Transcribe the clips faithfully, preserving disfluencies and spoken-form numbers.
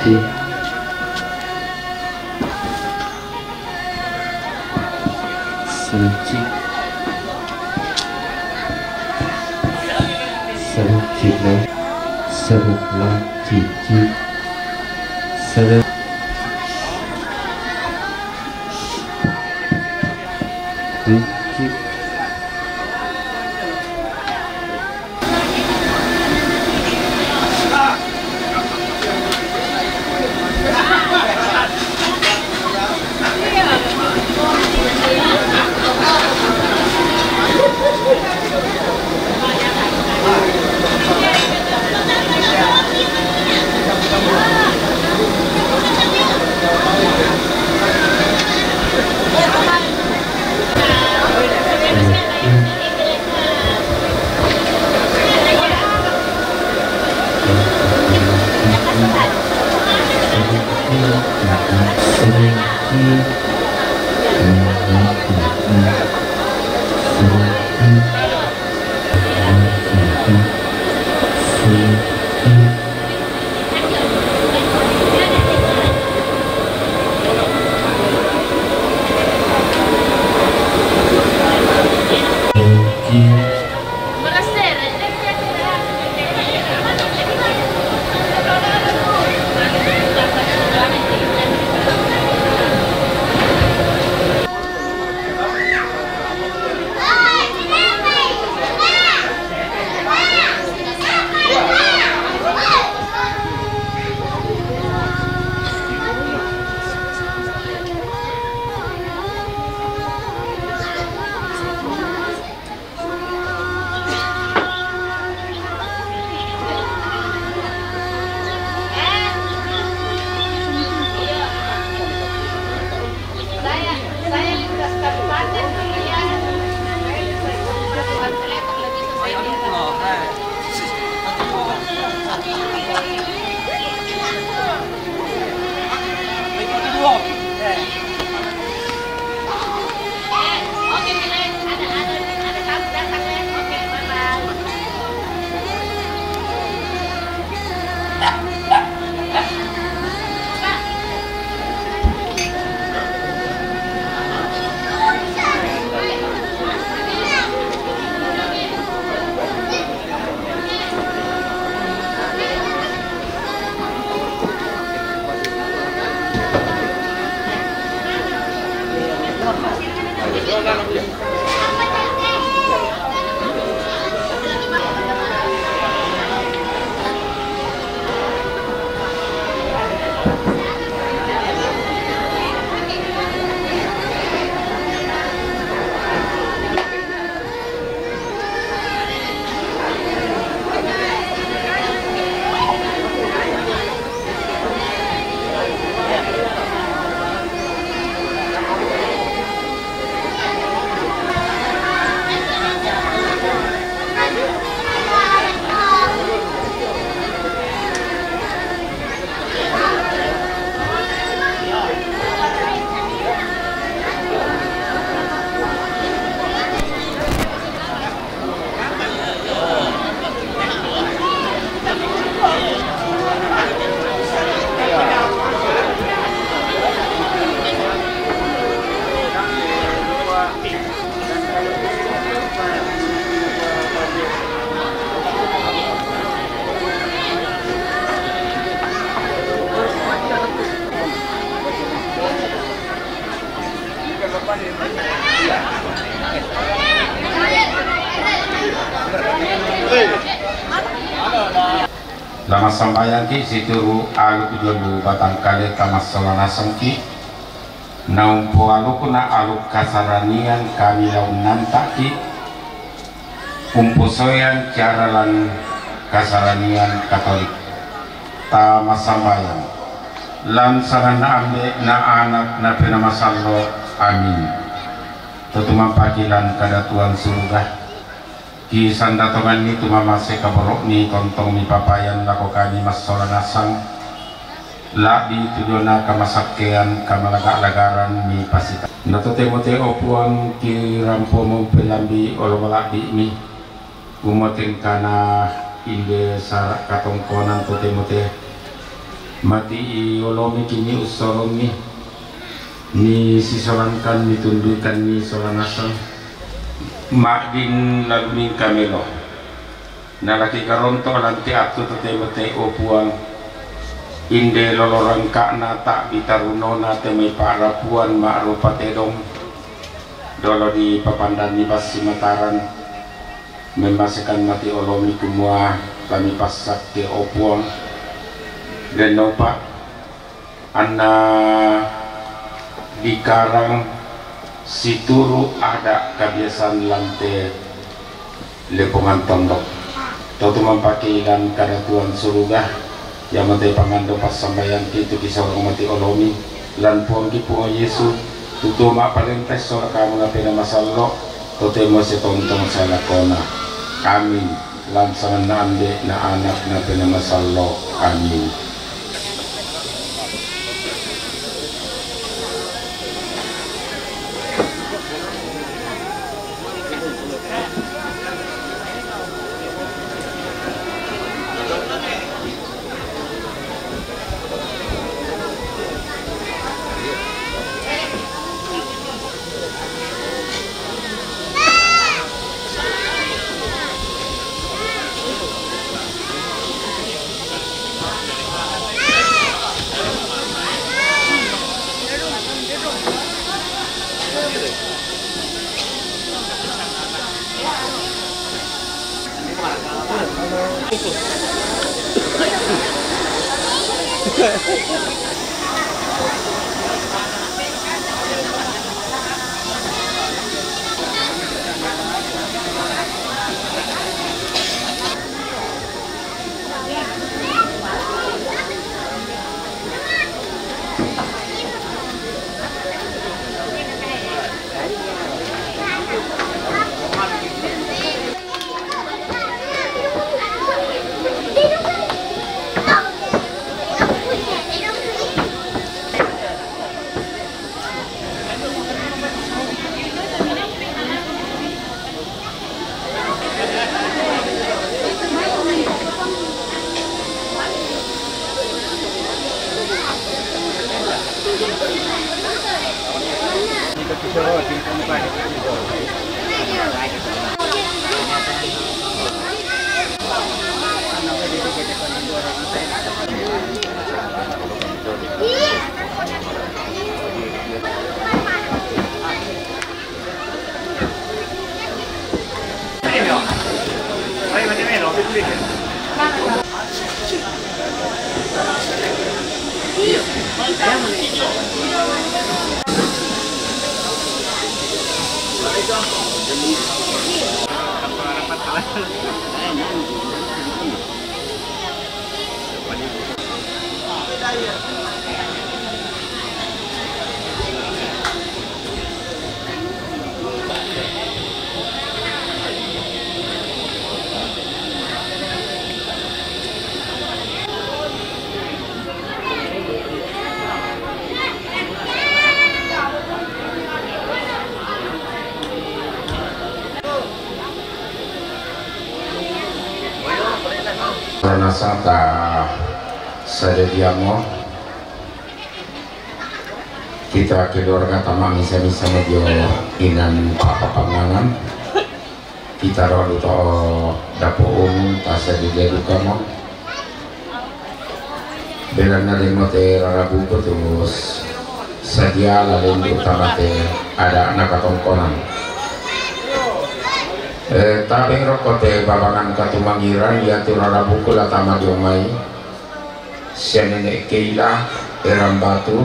Seventeen. Seventeen. Seventeen. Seventeen. Seventeen. Massambayangki situru aluk jolo batangkale tamassola nasangki, naumpoalukna aluk kasaranian kami launnantaki, umposoyan cara lan kasaranian Katolik. Tamassambayang. Lan sanganna Ambe, na Anak, na Penamasallo. Amin. Totumampaki lan kadatuan suruga. Kisanda tonganni tu mamase kaboro'mi tontong mipapayan lako kami massola nasang, la'bi tu diona kamasakkean kamalaga-lagaran mipasita. Na totemo te, o Puang, kirampomu pelambi olo mala'bi'mi, kumua tengkana inde sara' katongkonan totemo te. Mati i olomi kini ussorongi, ni sisolangkan, ni tunduikan, ni sola nasang, ma'din lalu mingka melo. Nalaki karonto lanti attu totemo te, o Puang, inde lolo rangka'na ta'bi tarunona te mai pa'rapuan ma'rupa tedong, dolo dipapandanni bassi Mataram, memmasekan mati olomi kumua, kami passakke, o Puang, dennopa anna dikarang situru ada' kabiasaan lante lepongan tondok. Totumampaki lan kadatuan suruga, iamo te pangando passambayangki tu kisorong mati olomi, lan Puangki Puang Yesu, tu tuo ma'palente sola kamu na Penamasallo, totemo setontong salakona. Amin. Lan sanganna Ambe, na Anak, na Penamasallo. Amin. Nasang ta sadadiamo, kita keluarga tama misa-misa medio inan papa panganan. Kita ro to dapur umum, ta sadiaduka mo. Belanna demo te rarabuku terus sadia lalendu tama te ada' na katongkonan. Eh, tabe' rokko te babangan katumangiran, iatu rarabuku la tama dio mai. Sia Nenek Keila, Eran Batu.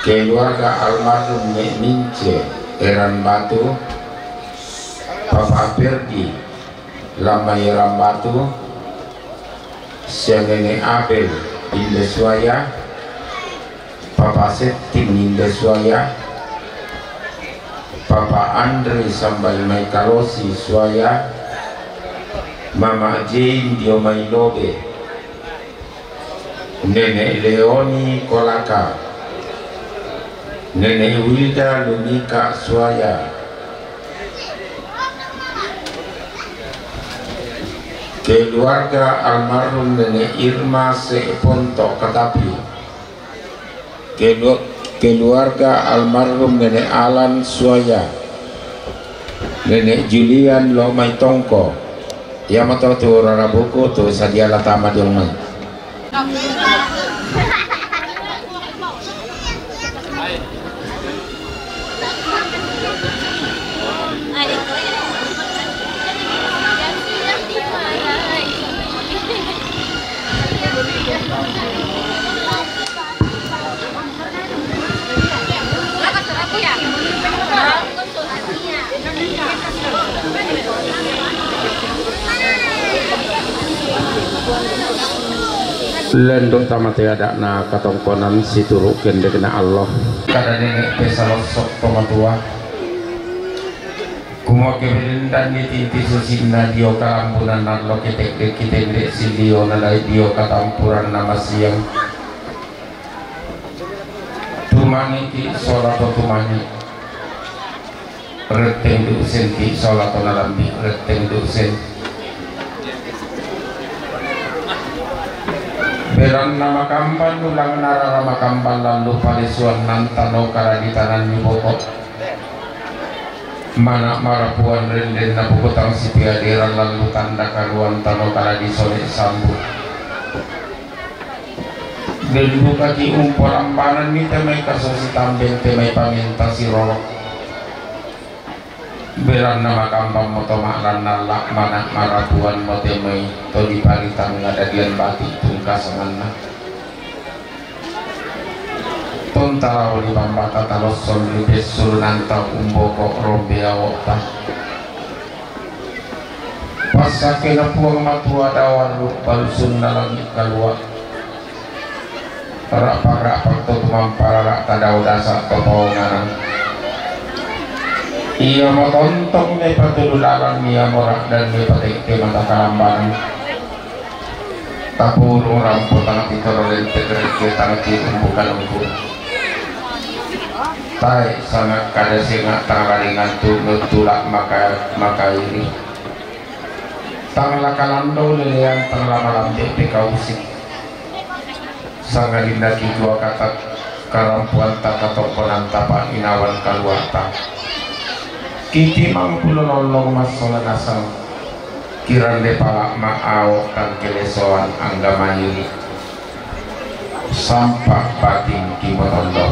Keluarga almarhum Nek Mince, Eran Batu. Papa Perdi, Lamai Eran Batu. Sia Nenek Abel, Indesuaya. Papa Setting, Indesuaya. Papa Andre, Sambai Mai Kalosi, Suaya. Mama Jane, Dio Mai Lobe. Nenek Leoni, Kolaka. Nenek Wilda, Lumika, Suaya. Keluarga almarhum Nenek Irma, Sepontok, Katapi. Kelu-, keluarga almarhum Nenek Alan, Suaya. Nenek Julian, Lomai Tongko. Ia mato tu rara buku tu sadia latama diong mai. Lendok tamate adak na katongkonan situru kende kena Allah. Kada nenek pesalossok tomatua. Kumua kebelendan ni tinti susinna dio kalambunan nallo ketek dek kitendek silio nadai dio katampuran nama siang. Tumani ki sola to tumani. Retteng dusen ki sola to nalambi retteng dusen. Beranna makamban ulang narara makamban lallu palesuan nantano kala di tanan ni bokok. Mana marapuan renden na pukutang sipiaderan lallu tanda karuan tano kala di solek sambut. Dendukaki umpolambanan ni temai kasosi tamben temai pamenta sirorok. Beranna makambang moto ma'lanna lak mana marapuan mote mai to dipalitang ngadadian batik tungkasanganna. Tonta lao di bambata talosson ri pessurunanta umboko rombe awo'ta. Passakkena Puang Matua dawarru balusunna langi kalua. Ra'pang-ra'pang to tumampa rara' tadao dasa' to paonganang. Iamo tontong mepatulu lalang iamo ra'dan mepatengke mata kalambanang. Tapurung rampo tang titoro lente kerekke tang tiumbu kalungku. Tae' sanga' kada senga' tang laringan tu nutula' maka-, makairi. Tang la kalando lelean tang la malambe pekausik. Sangadinna kikua kata karampuanta katongkonanta pa'inawan kaluata. Kitimang pulolollong massola nasang. Kirande pala ma'ao tang kelesoan angga mairi. Sampa bating kimotondo.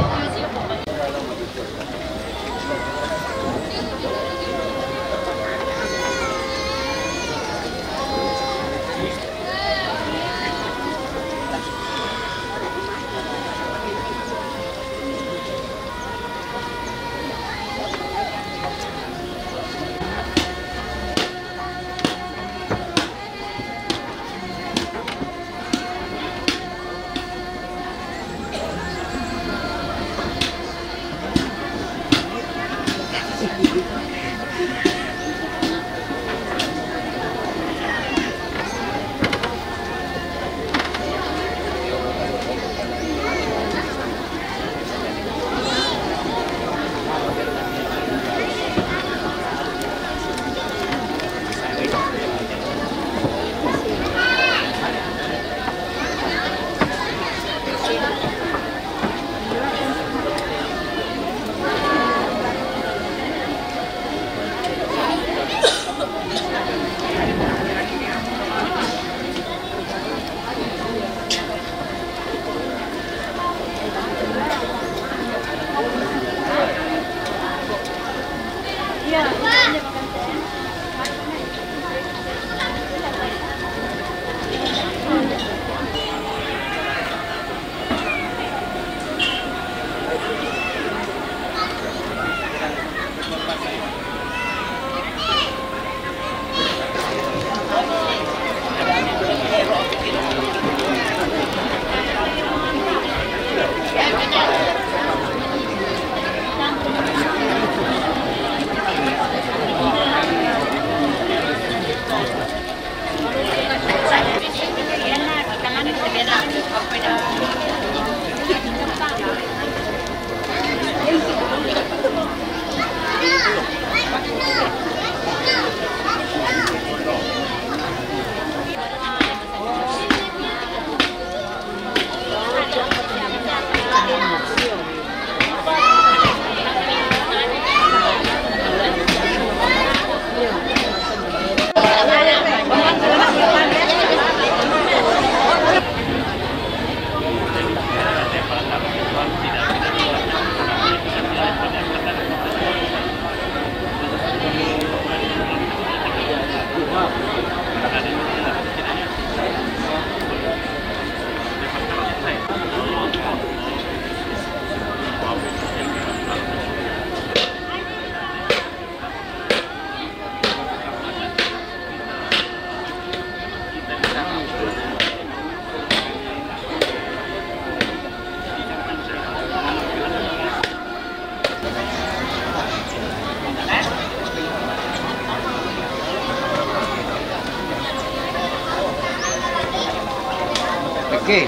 Oke.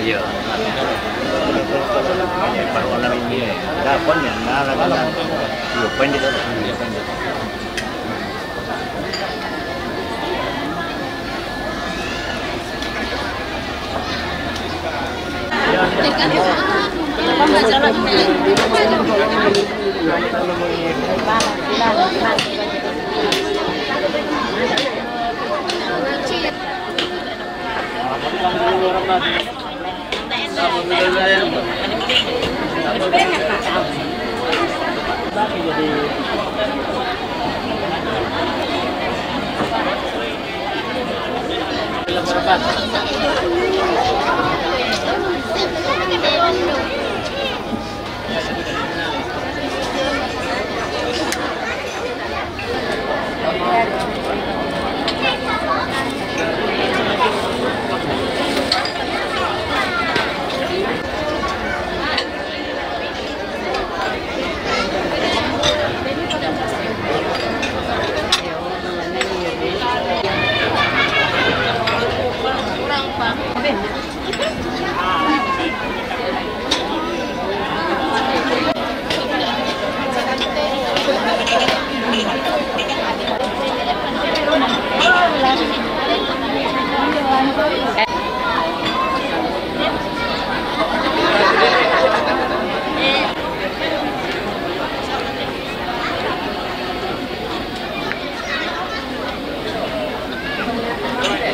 Iya. Baru orang ini. Ada apa nih? Nah, lagi, nah. Iya, pendek. Iya, pendek.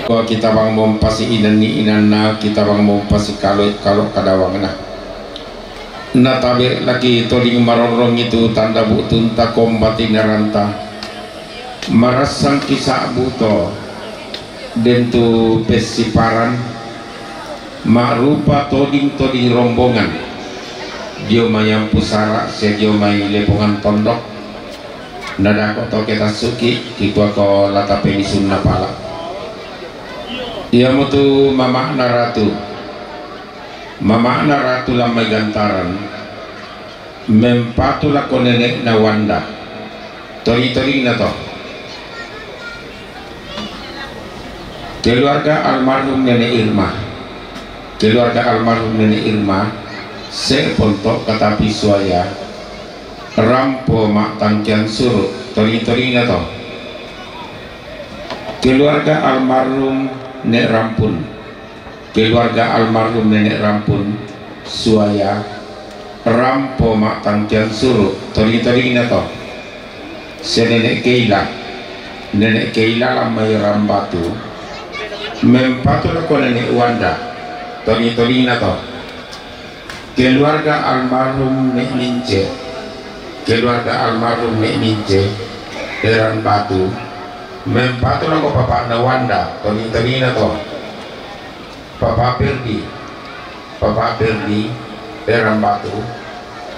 Ko kita bang mompasi inan ni inanna, kita bang mompasi kalo, kalo kadawangna. Natabe laki toding marorong itu tanda buktunta kombati naranta. Marassang kisah buto dentu pessiparan ma'rupa toding-toding rombongan dio mai Ampu Sara sia dio mai Lepongan Tondok. Nadako toke tassuki, kikuako lata penisunna pala. Iamotu mama'na ratu. Mama'na ratu lammai gantaran. Mempatu lako nene'na Wanda. Toli-tolina to. Keluarga almarhum Nenek Irma. Keluarga almarhum Nenek Irma, se ponto katapi suaya, rampo mattangkian suru, toli-tolina to. Keluarga almarhum Nek Rampun. Keluarga almarhum Nenek Rampun, suaya, rampo mattangkian suru, toli-tolina to. Sia Nenek Keila. Nenek Keila lammai Rambatu. Mempatu lako Nenek Wanda. Toli-tolina to. Keluarga almarhum Nek Mince. Keluarga almarhum Nek Mince. Eran Batu. Mempatu lako papa'na Wanda. Toli-tolina to. Papa Perdi. Papa Perdi, Eran Batu,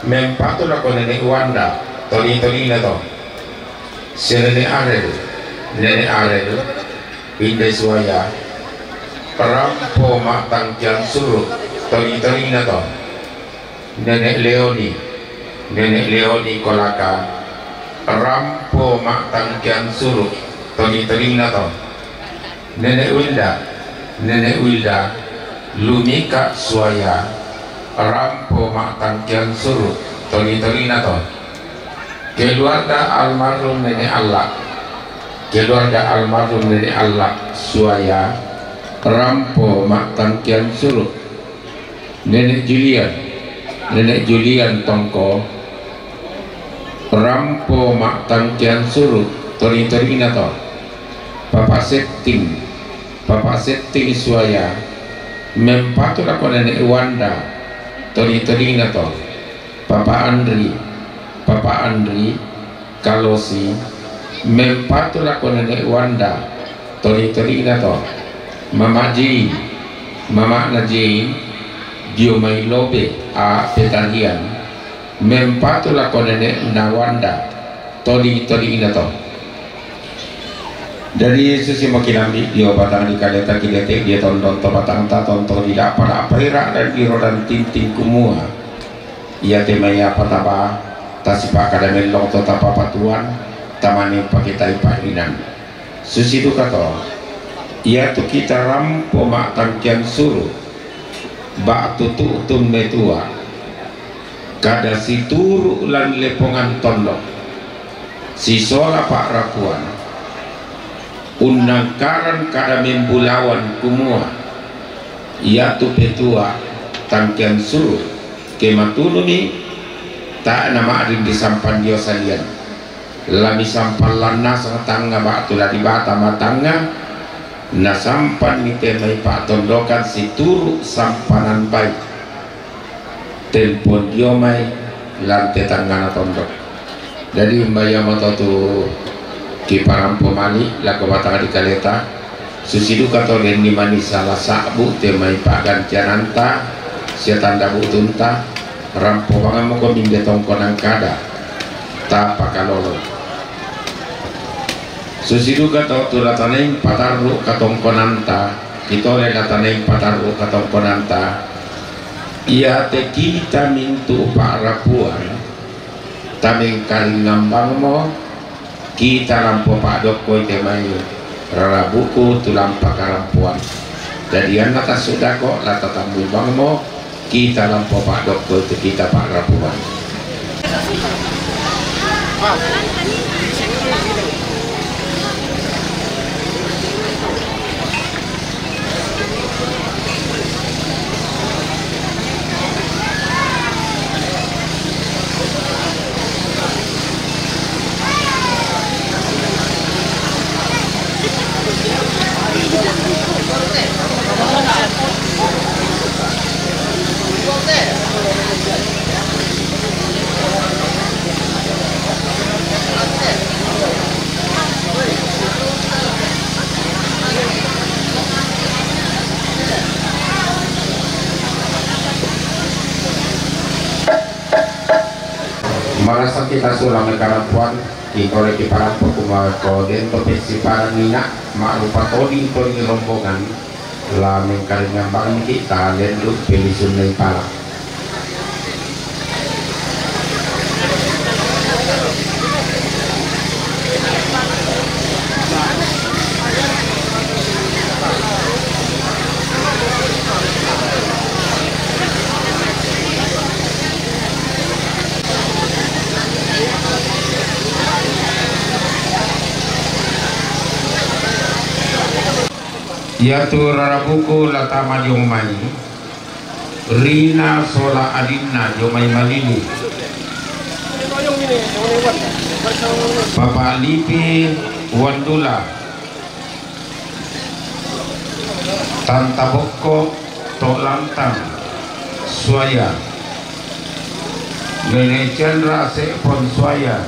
mempatu lako Nenek Wanda, toli-tolina to. Sia Nenek Arel, Nenek Arel, Inde Suaya, rampo mattangkian suru, toli-tolina to. Nenek Leoni, Nenek Leoni Kolaka, rampo mattangkian suru, toli-tolina to. Nenek Wilda, Nenek Wilda, lumika suaya, rampo mattangkian suru, toli-tolina to. Keluarga almarhum Nenek Alla, keluarga almarhum Nenek Alla, suaya, rampo mattangkian suru. Nenek Julian, Nenek Julian Tongko, rampo mattangkian suru, toli-tolina to. Papa Setting, Papa Setting suaya, mempatu lako Nenek Wanda, toli-tolina to. Papa Andri, Papa Andri, Kalosi, mempatu lako Nenek Wanda, toli-tolina to. Mama Jin, mama'na Jin, dio mai Lobe, A Petarian, mempatu lako Nenek na Wanda, toli-tolina to. Jadi susi makinambi dio batang di kaleta, kilete dio tondon to batang ta tonto di dapa-dapa ira dan iro dan tinting kumua. Ia te mai apa taba tasipa kada melong to tapa patuan tamani pakitai pahinan. Susi duka to. Ia tu kita rampo ma tangkian suru ba tutu tun metua. Kada situru lan lepongan tondok. Sisola pa rapuan. Unnangkaran kada membulawan kumua. Ia tu petua tangkian suru. Kematununi tak nama adin disampan dio salian. Lami sampan lan nasang tanga batu ladi bata matanga. Nasampan ni temai patondokan situru sampanan bai. Tempon dio mai lan tetangana tondok. Jadi mbaya moto tu kiparampo mali lako batang di kaleta. Susi duka to den ni mani salah sabu temai pagantiananta sia tanda butunta. Rampo bangamo ko minde tongkonan kada. Tapa kalolo. Susi duka to tu latanaing patarru katongkonanta. Kitole latanaing patarru katongkonanta. Ia te kita mintu pa rapuan. Taming karingambangmo. Kita rampo padokko ite mai rarabuku tulang pakarampuan. Jadi anna tasudako lata tambui bangmo. Kita lampo padokko itu kita pak rapuan. Marasa kita sulang karampuan. Kikore kiparampo kumako dento pesiparan mina marupa toding toding rombongan. La mengkaringan bangki ta lendu pelisun nai pala. Ia tu rarabuku lata majong mai. Rina sola adinna jomai malili. Papa lipi wandula. Tanta bokko to lantang suaya. Nene Chandra Sepon suaya.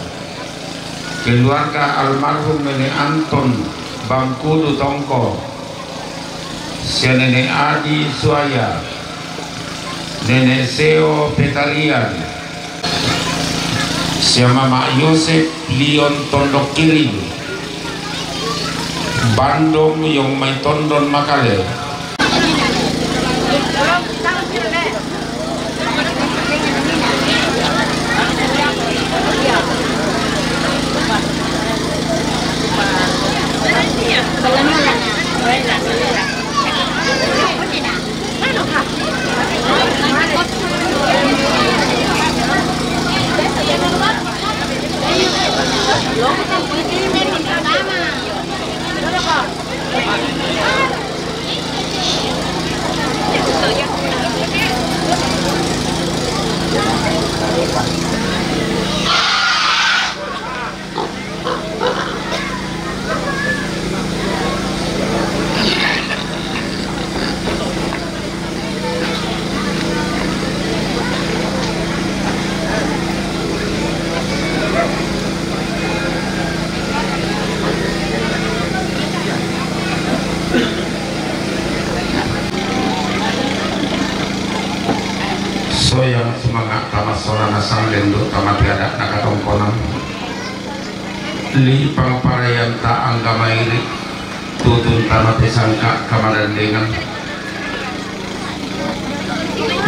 Keluarga almarhum Nene Anton Bangkudu Tongko. Sia Nene Adi suaya. Nene Seo Petarian. Sia Mama Yosep Lion Tondok Kiri. Bandong yong mai tondon makale. Soyang sumanga tama sola nasang lendo tama tiada nakatongkonan. Li pangparayanta angga mairi, tutun tama pesangka kamadandengan.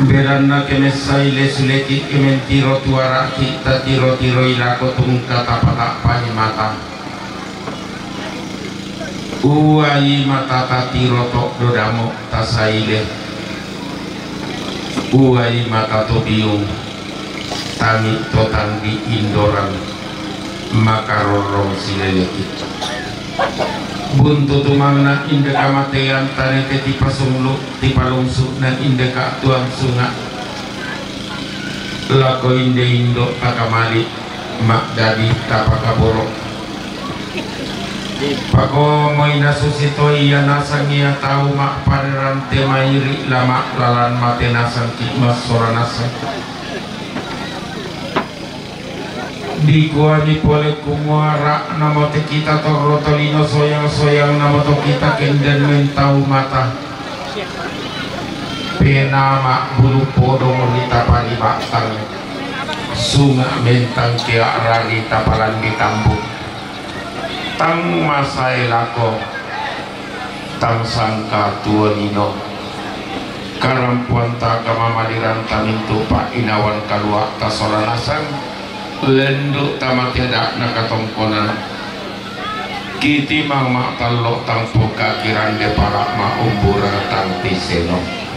Beranna kemessai lesuleki kementiro tuaraki tatiro-tiroi lako tungka tapatapani mata. Uai mata tatiro to dodamo tasaile. Uai mata to biung, tangi to tanggi indoran, makarorong sileleki. Buntu tumangna inde kamatean tanete tipasunglu, tipalungsu na inde katuan sunga. Lako inde indo takamali, ma'dadi tapakaboro. Pakomoi nasusi to ia nasang ia tau ma'pareran te mairi lama lalan mate nasang ki massora nasang. Dikuani pole kumua ra'na mote kita torro tolino soyang-soyang na moto kita kenden mentau mata. Penama bulu podong ri tapari batang, sunga mentang kea rari tapalan di tambuk. Tang masae lako, tang sangka tuo nino. Karampuan ta kamamaliranta mintu pa inawan kalua ta sola nasang, lendu ta mateda'na katongkonan. Kitimang ma'tallo tang pokakirande pala ma'umbura tang tiseno.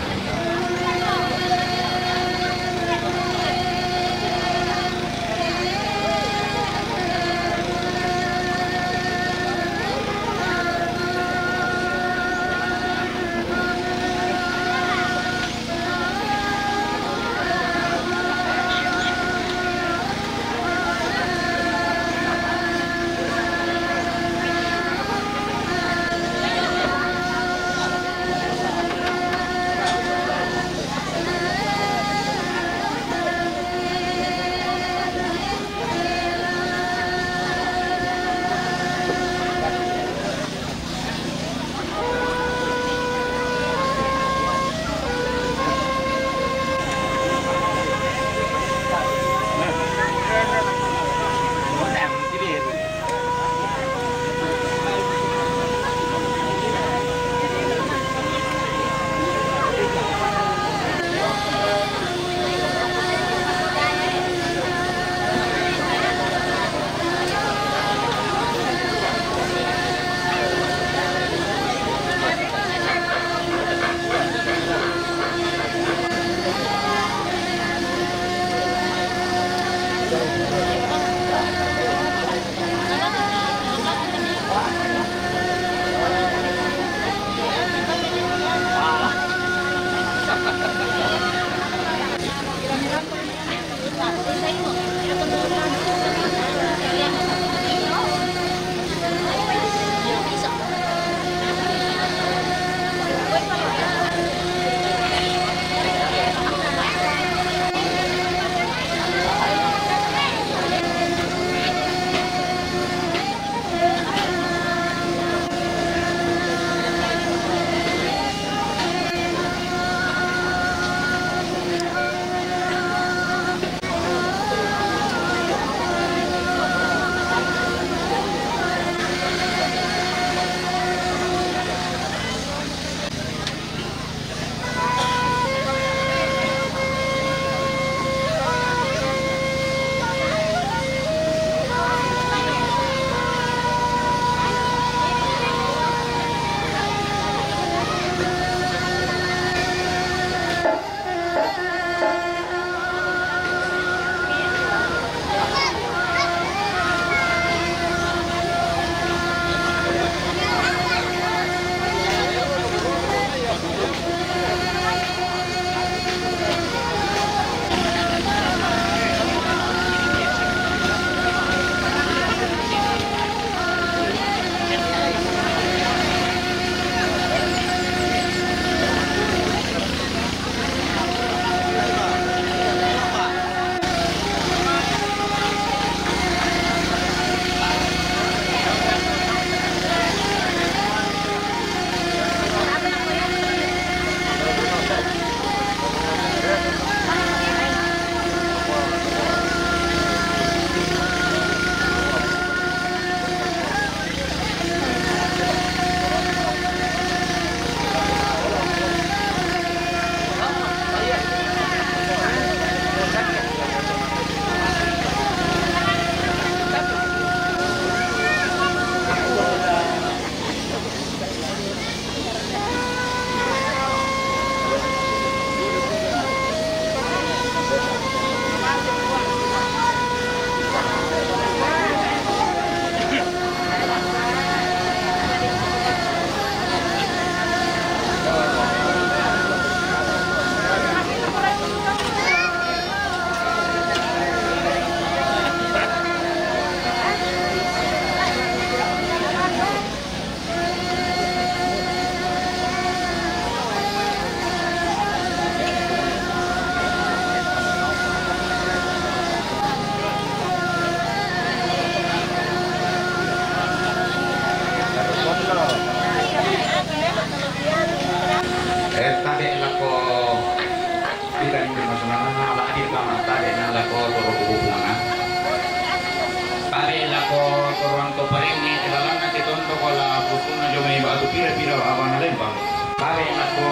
Batu pira-pira abana lembang. Tabe' lako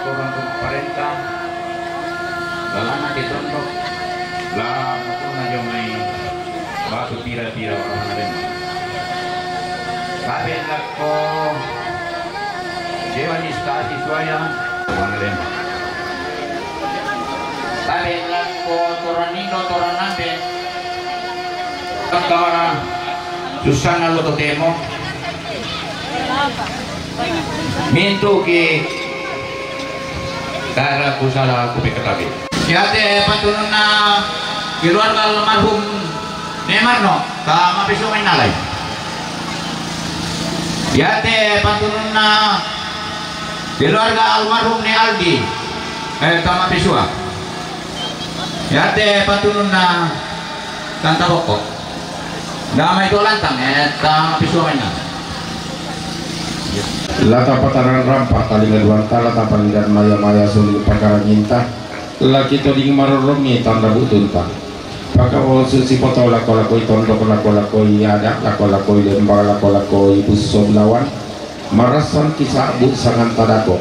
torang tu parenta, lalana di tondok, la mukuna jomai batu pira-pira abana lembang. Tabe' lako dewan istasi suaya abana lembang. Tabe' lako toranindo toranambe. Kaka susana lo totemo. Mintu' ki tara kusala kupekatabi. Iate patununna keluarga almarhum Ne Marno, ta mapesua mainnalai. Iate patununna keluarga almarhum Ne Aldi, eh, ta mapesua. Iate patununna Tanta Bokko. Damai to lantang, eh, ta mapesua mainna. Lata pataran rampa talinga duanta, lata pangidan maya-maya suli pakaranginta, laki toding marorromi tanda butunta. Pakao susi poto lako-lakoi tondok, lako-lakoi ada, lako-lakoi lembang, lako-lakoi busso belawan. Marassan kisa'bu sanganta dako.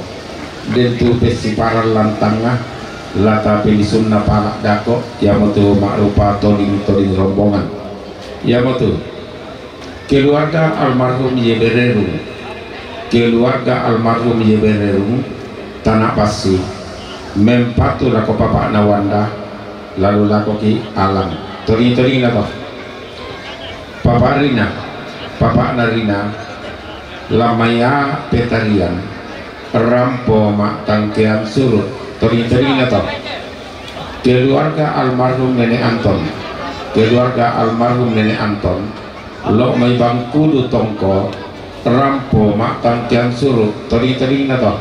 Dentu pessiparan lantanga, lata pelisunna pala dako, iamotu ma'rupa toding-toding rombongan. Iamotu keluarga almarhum Yebererung, keluarga almarhum Yebererung, Tana Bassi, mempatu lako papa'na Wanda, lalu lakoki Alang. Toding-todingna to. Papa Rina, papa'na Rina, Lamaya Petarian, rampo ma'tangkean suru'. Toding-todingna to. Keluarga almarhum Nenek Anton, keluarga almarhum Nenek Anton, lo' mai Bangkudu Tongko, rampo ma'tangkean suru'. Toding-todingna to.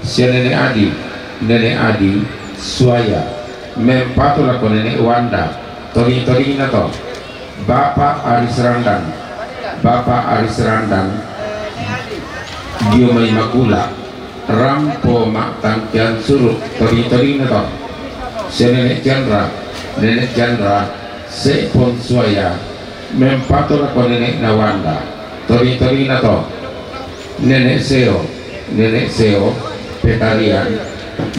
Sia Nenek Adi, Nenek Adi, Suaya, mempatu lako Nenek Wanda. Toding-todingna to. Bapa Aris Randan, Bapa Aris Randan, dio mai Makula, rampo ma'tangkean suru'. Toding-todingna to. Sia Nenek Chandra, Nenek Chandra, Se'pon Suaya, mempatu lako Nenek Nawanda. Toding-todingna to. Nenek Seo, Nenek Seo, Petarian,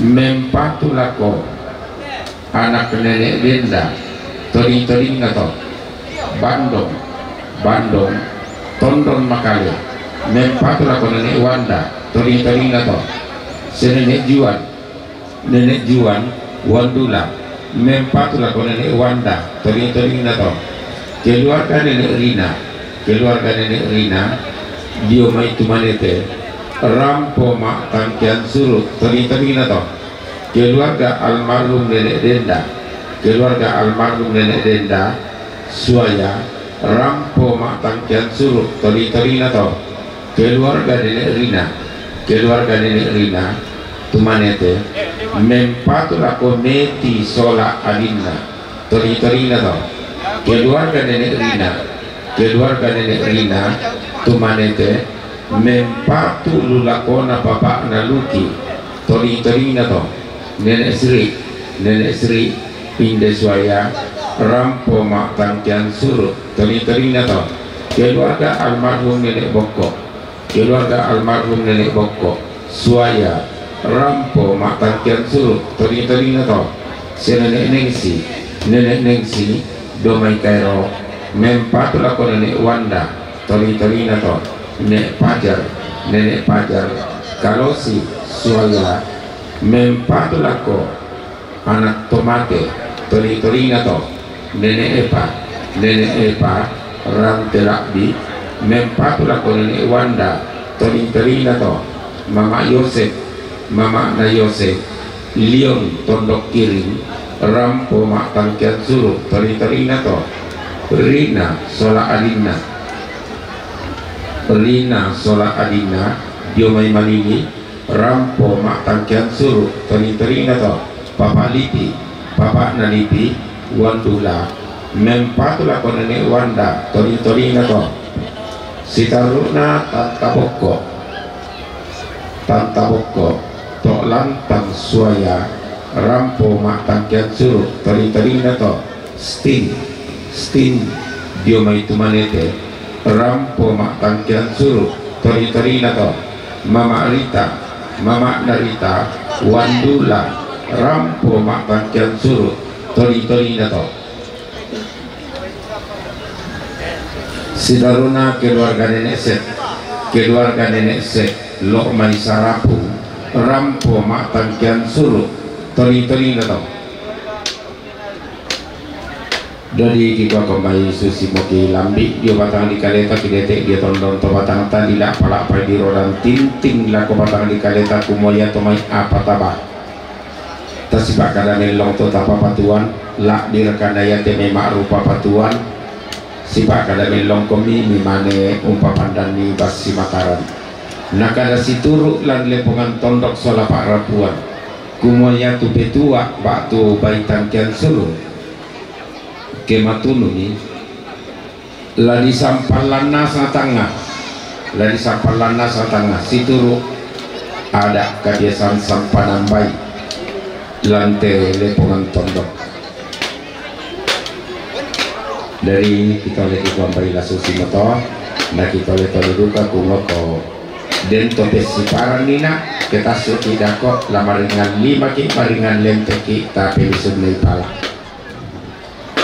mempatu lako anak Nenek Denda. Toding-todingna to. Bandong, Bandong, Tondon Makale, mempatu lako Nenek Wanda. Toding-todingna to. Sia Nenek Juan, Nenek Juan, Wandula, mempatu lako Nenek Wanda. Toding-todingna to. Keluarga Nenek Rina, keluarga Nenek Rina, dio mai Tumanete, rampo ma'tangkean suru'. Toding-todingna to. Keluarga almarhum Nenek Denda, keluarga almarhum Nenek Denda, Suaya, rampo ma'tangkean suru'. Toding-todingna to. Keluarga Nenek Rina, keluarga Nenek Rina, Tumanete, mempatu lako Meti sola adinna. Toding-todingna to. Keluarga Nenek Rina, keluarga Nenek Rina, Tumanete, mempatu lu lakona papa'na Luki. Toding-todingna to. Nenek Sri, Nenek Sri, Inde Suaya, rampo ma'tangkean suru'. Toding-todingna to. Keluarga almarhum Nenek Bokko, keluarga almarhum Nenek Bokko, Suaya, rampo ma'tangkean suru'. Toding-todingna to. Sia Nenek Nengsi, Nenek Nengsi, dio mai Kairo, mempatu lako Nenek Wanda. Toding-todingna to. Nek Pajar, Nenek Pajar, Kalosi, Suaya, mempatu lako anak Tomate. Toding-todingna to. Nenek Epa, Nenek Epa, Rante Labbi, mempatu lako Nenek Wanda. Toding-todingna to. Mama Yosep, mama'na Yosep, Lion Tondok Kiring, rampo ma'tangkean suru'. Toding-todingna to. Rina sola adinna, Rina sola adinna, dio mai Malili, rampo ma'tangkean suru'. Toding-todingna to. Papa Lipi, papa'na Lipi, Wandula, mempatu lako Nenek Wanda. Toding-todingna to. Sitarru'na Tanta Bokko, Tanta Bokko, to' lantang Suaya, rampo ma'tangkean suru'. Toding-todingna to. Stin, Stin, dio mai Tumanete, rampo ma'tangkean suru'. Toni-tonina to, Mama Rita, Mama Narita, Wandula, Rampo Mattangkiang Suru, toni-tonina to. Sitaruna keluarga Nenek Sek, keluarga Nenek Sek, lo mai Sarapung, Rampo Mattangkiang Suru, toni-tonina to. Dadi kikuako mai susi moki lambi dio batang di kaleta, kidete dio tondon to batang tadi, la pala pai di rodan tinting lako batang di kaleta, kumoya to mai apa taba. Tasiba kada mellong to tapa patuan, la direkana yate mema rupa patuan, siba kada mellong komi mimane umpa pandan ni basi Mataram. Nakada situru lan lepongan tondok sola pak rapuan, kumoya tu petua batu baitang kian sulu. Kematununi, la disampallanna satanga, la disampallanna satanga, situru ada kebiasaan sampanambai lante lepongan tondok. Dari kita oleh kita ambai lasu simoto, na kita oleh tolu duka kungoko dento pesiparan nina, kita suki dako lamaringan lima ki, maringan lempeki, tapi lisun pala.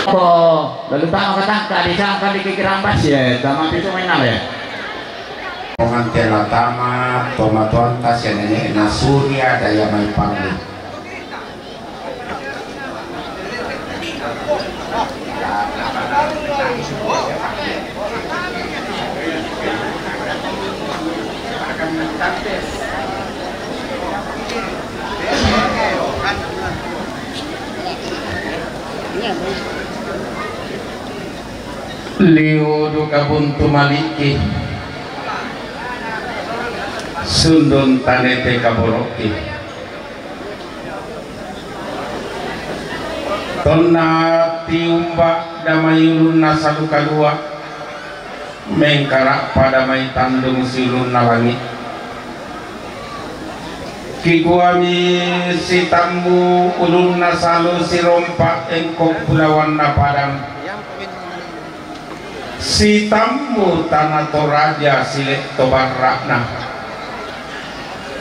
Ko, lalu tama katangka di sangka di kikirambas ya, tama pitu main apa ya? Pengantin tama, tomatuan tas ya nenek, na surya daya mai pangli. Liu duka buntu maliki, sundun tanete kaboroki. Tonna tiumba damai ulunna salu kalua, mengkara pada mai tandung siulunna langi. Kikuami sitammu ulunna salu sirompa engko pulawanna padang. Sitammu tana Toraja sile to barra'na,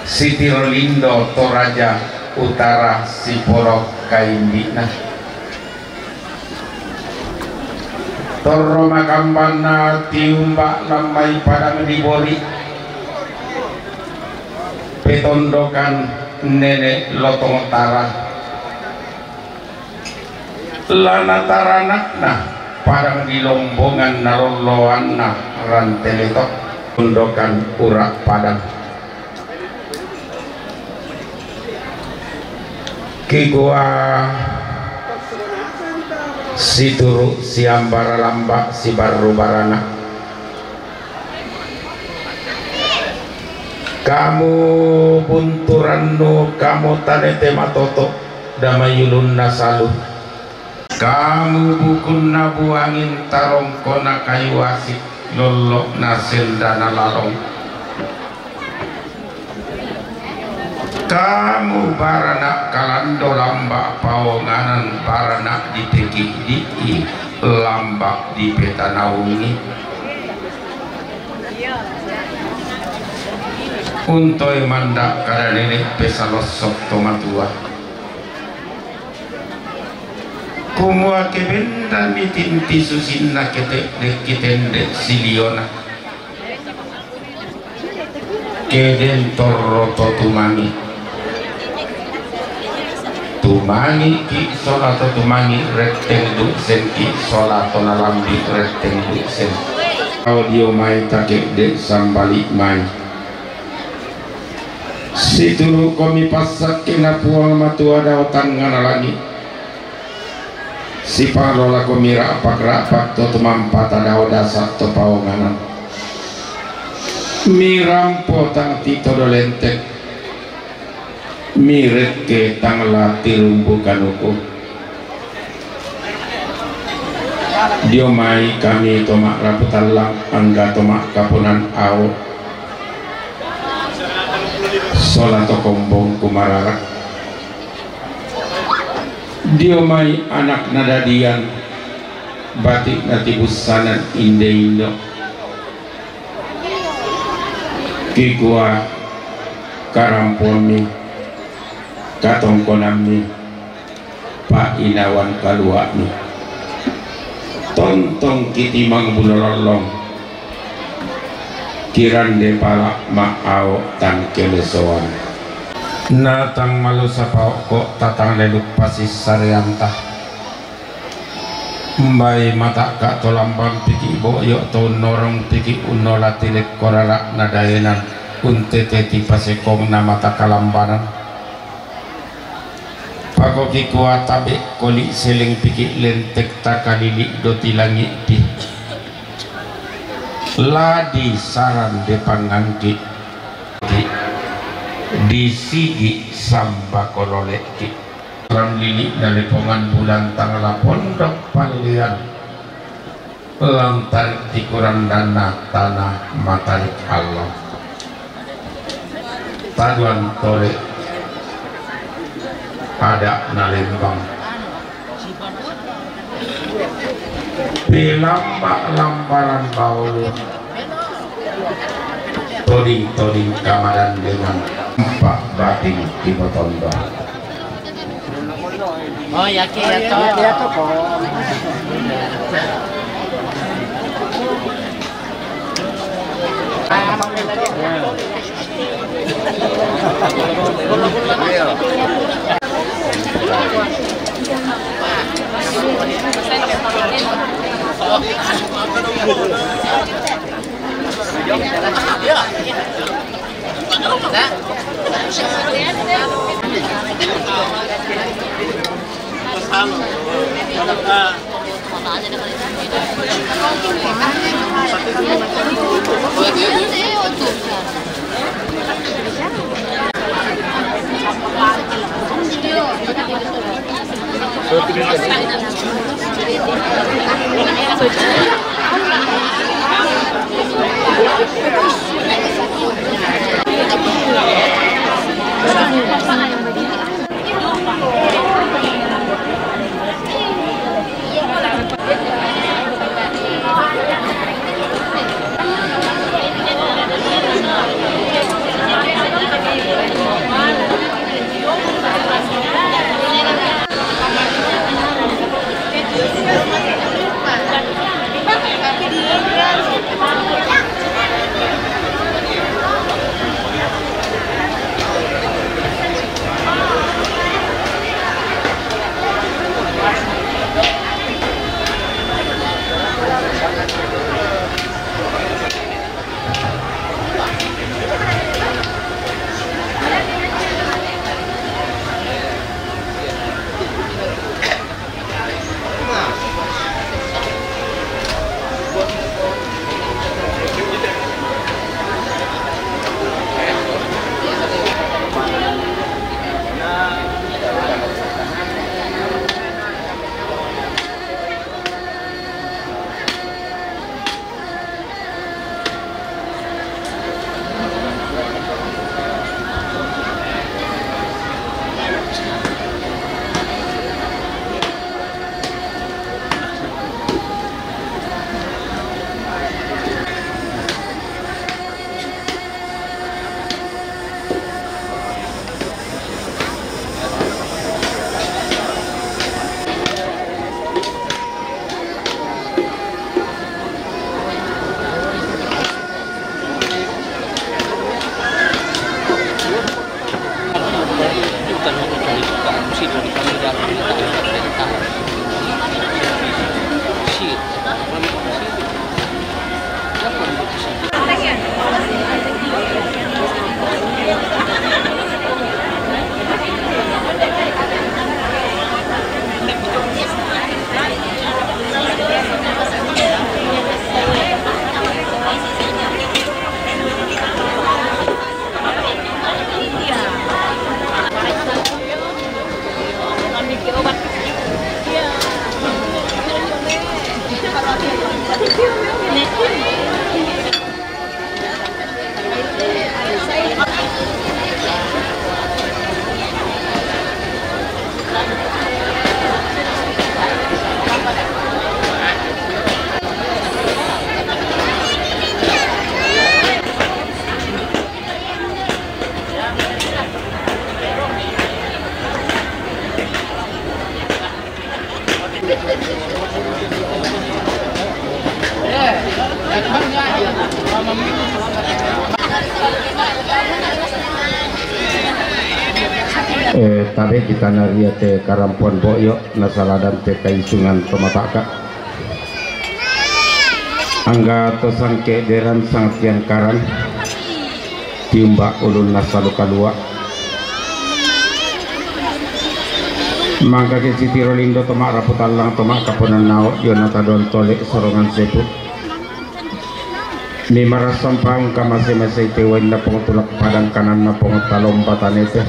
sitiro lindo Toraja utara siporo kaimbi'na. Torro makambanna tiumba lammai padang di Bori, petondokan Nenek Lotong Tara. Lana taranakna padang di Lombongan nalolloanna rante leto, undokan urak padang. Kikua situru siambara lamba sibarru barana. Kamu bunturannu, kamu tanete matoto, damai ulunna salu. Kamu bukunna buangin tarongkona kayu asik, lollo'na sendana lalong. Kamu barana kalando lamba paonganan, barana dipekiddi'i lamba dipetanaungi. Untoe manda kada nenek pesalossok to matua. Kumua kebendanni tinti susinna kete dekki tende siliona. Keden torro to tumangi. Tumangi ki sola to tumangi retteng du sengki sola to nalambi retteng du sen. Audio mai take de sambali mai. Situru komi passakkena Puang Matua dao tangngana langi. Sipalolako mira'pak-ra'pak to tumampata dao dasa to paonganan. Mirampo tang tito dolente. Mirekke tang lati rumbu kanuku. Dio mai kami to ma'rapu tallang angga to ma'kaponan ao. Sola to kombong kumararak. Dio mai anak nadadian, batik natibussanan inde indo. Kikua karamponni, katongkonanmi, pa'inawan kalua'mi. Tontong kitimang bulolollong, kirande pala' ma'ao tang kelesoan. Na tang malusa paokko' tatang leluk pasissareanta. Umbai mata'ka' to lambang piki' bo'yo' to unnorong piki' unnola tilekko rara'na daenan, untete ti pasekongna mata kalambanan. Pakoki kua tabe' koli' seleng piki' lentek takalili' doti langi'pi. Ladi sarande pangangki', disigi' sambako lole'ki'. Ram lili'na lepongan bulan tangala pondok pallean, lantari' tikurandanna tana matarik allo. Taduan tole ada'na lembang. Pelamba-lambaran baulu. Toding-toding kamadandengan, empa' bating timotondo. Oh, yakin ya to. Yakin ya to, kok. Eh, tabe' kitana ria te karampoan bo'yo' nasaladan te kaisungan to mata'ka. Angga to sangke'deran sangtiangkaran, tiumba' ulun nasalu kalua'. Mangkaki sitiro lindo to ma'rapu tallang to ma'kaponan nao' dio natadoan tole' sorongan sepu'. Mimarassampang kamase-masei te wainna pongotulak padang kananna pongotalombatan ete.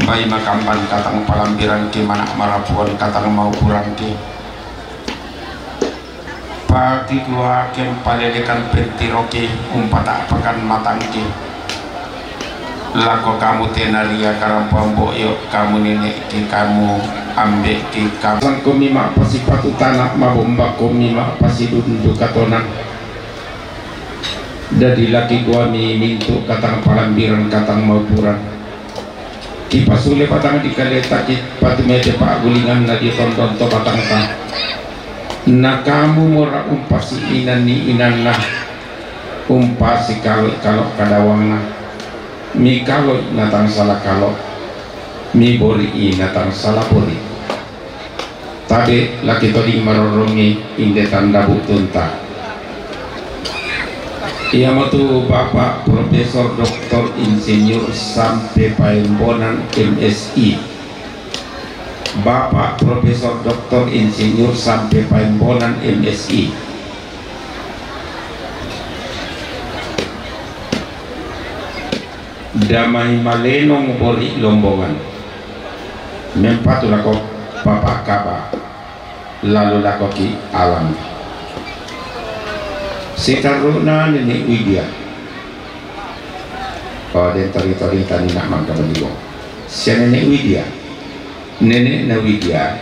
Mbai makamban katang palambirangki, mana' marapuan katang maupuranki. Patiguaken palelekan pentiroki, umpata'pakan matangki. Lako kamu te naria karampoan bo'yo', kamu nene'ki, kamu ambe'ki, kamu. Sangkomi ma'pasipatu tana', mabombakomi ma'pasidundu katonang. Dadi laki guami mintu' katang palambirang katang maupuran. Kipasule batang di kaleta, kipatume'te pa'gulinganna di tondon to batangta. Na kamu mora umpasi inan ni inanna, umpasi kalo'-kalo' kadawangna, mikalo'i natangsala kalo', mibori'i natangsala bori'. Tabe' laki toding marorrongi inde tanda bu'tunta. Iyamotu Bapak Profesor Doktor Insinyur Sampe Paembonan, M Si. Bapak Profesor Doktor Insinyur Sampe Paembonan, M Si. Damai Malenong, bori' Lombongan. Mempatu lako Papa' Kaba, lalu lako Ki Alang. Sitarru'na Nene' Widia. Oh, den toding-toding tanina mangka baliwo. Sia Nene' Widia. Nene'na Widia.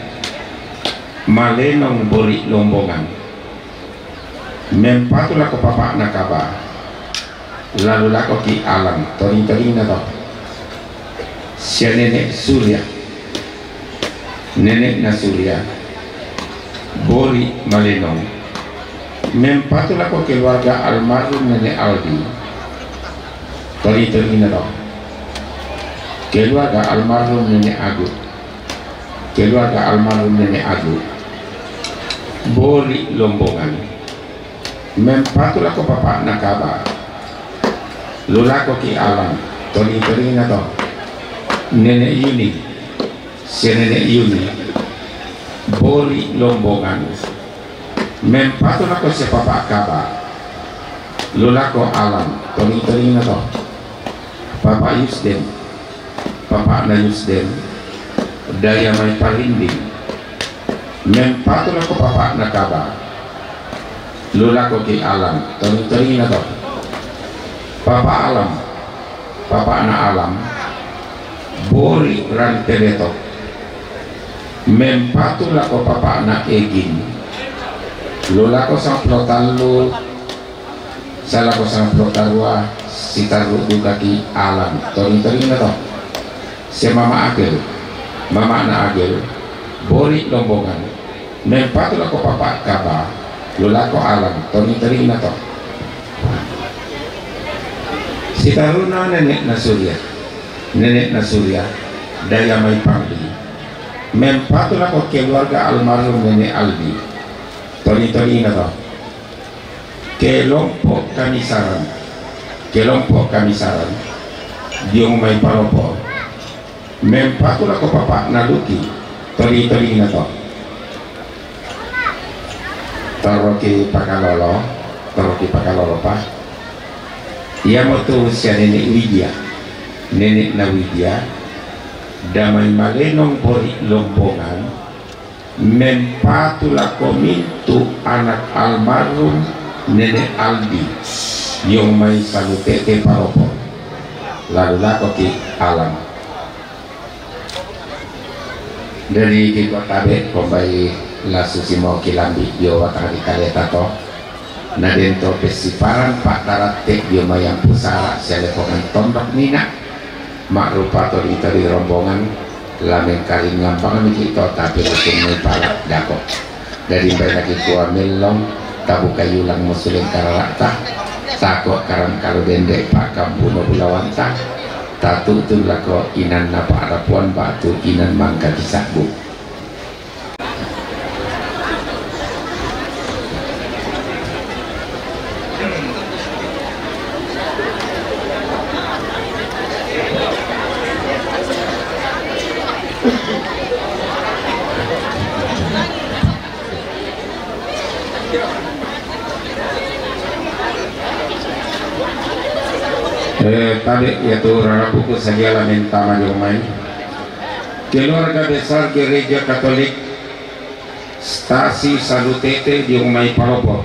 Malenong, bori' Lombongan. Mempatu lako Papa'na Kaba, lalu lako Ki Alang, toding-todingna to. Sia Nene' Surya. Nene'na Surya, bori' Malenong. Mempatu lako keluarga almarhum Nene' Aldi, toding-todingna to. Keluarga almarhum Nene' Agu. Keluarga almarhum Nene' Agu, bori' Lombongan. Mempatu lako Papa'na Kaba, lu lako Ki Alang, toding-todingna to. Nene' Yuni, sia Nene' Yuni, bori' Lombongan. Mempatu lako sia Papa' Kaba, lu lako Alang, toding-todingna to. Papa' Yusden, Papa'na Yusden, daya mai parinding. Mempatu lako Papa'na Kaba, lu lako Ki Alang, toding-todingna to. Papa' Alam, Papa'na Alam, bori' Ranteletok. Mempatu lako Papa'na Egin, lu lako sangpulo tallu, salako sangpulo karua, sitarru' duka Ki Alang, toding-todingna to. Sia Mama' Agel, Mama'na Agel, bori' Lombongan. Mempatu lako Papa' Kaba, lu lako Alang, toding-todingna to. Sitarru'na Nene'na Surya, Nene'na Surya, daya mai Pangli. Mempatu lako keluarga almarhum Nene' Aldi, toding-todingna to. Kelompok Kamisaran, kelompok Kamisaran, diong mai Palopo. Mempatu lako Papa'na Luki, toding-todingna to. Torroki pakalolo, torroki pakalolo, Pa. Iyamotu sia Nene' Widia, Nene'na Widia, damai Malenong, bori' Lombongan. Mempatu lako mintu' anak almarhum Nene' Aldi, diong mai Salute'te Palopo, lalu lako Ki Alang. Dadi kikua tabe', kombai lasu simau kilambi' dio watang di kaleta to. Na den to pessiparan pa'taratte' dio mai Ampusara sia Lepongan Tondok Nina', ma'rupa toding-toding rombongan, Lameng karing ngampang miki to, tapi langsung mai pala dako. Dadi mbainaki kua mellong, tabukai ulang mosuleng karara'ta, tako karam kalo dende pa'kampuno bulawanta, tatu'tun lako inanna pa'rapuan ba'tu inan mangkaki sabbu. Eh, tabe' iatu rarapuku sagia la mentama dio mai. Keluarga besar Gereja Katolik Stasi Salutete dio mai Palopo.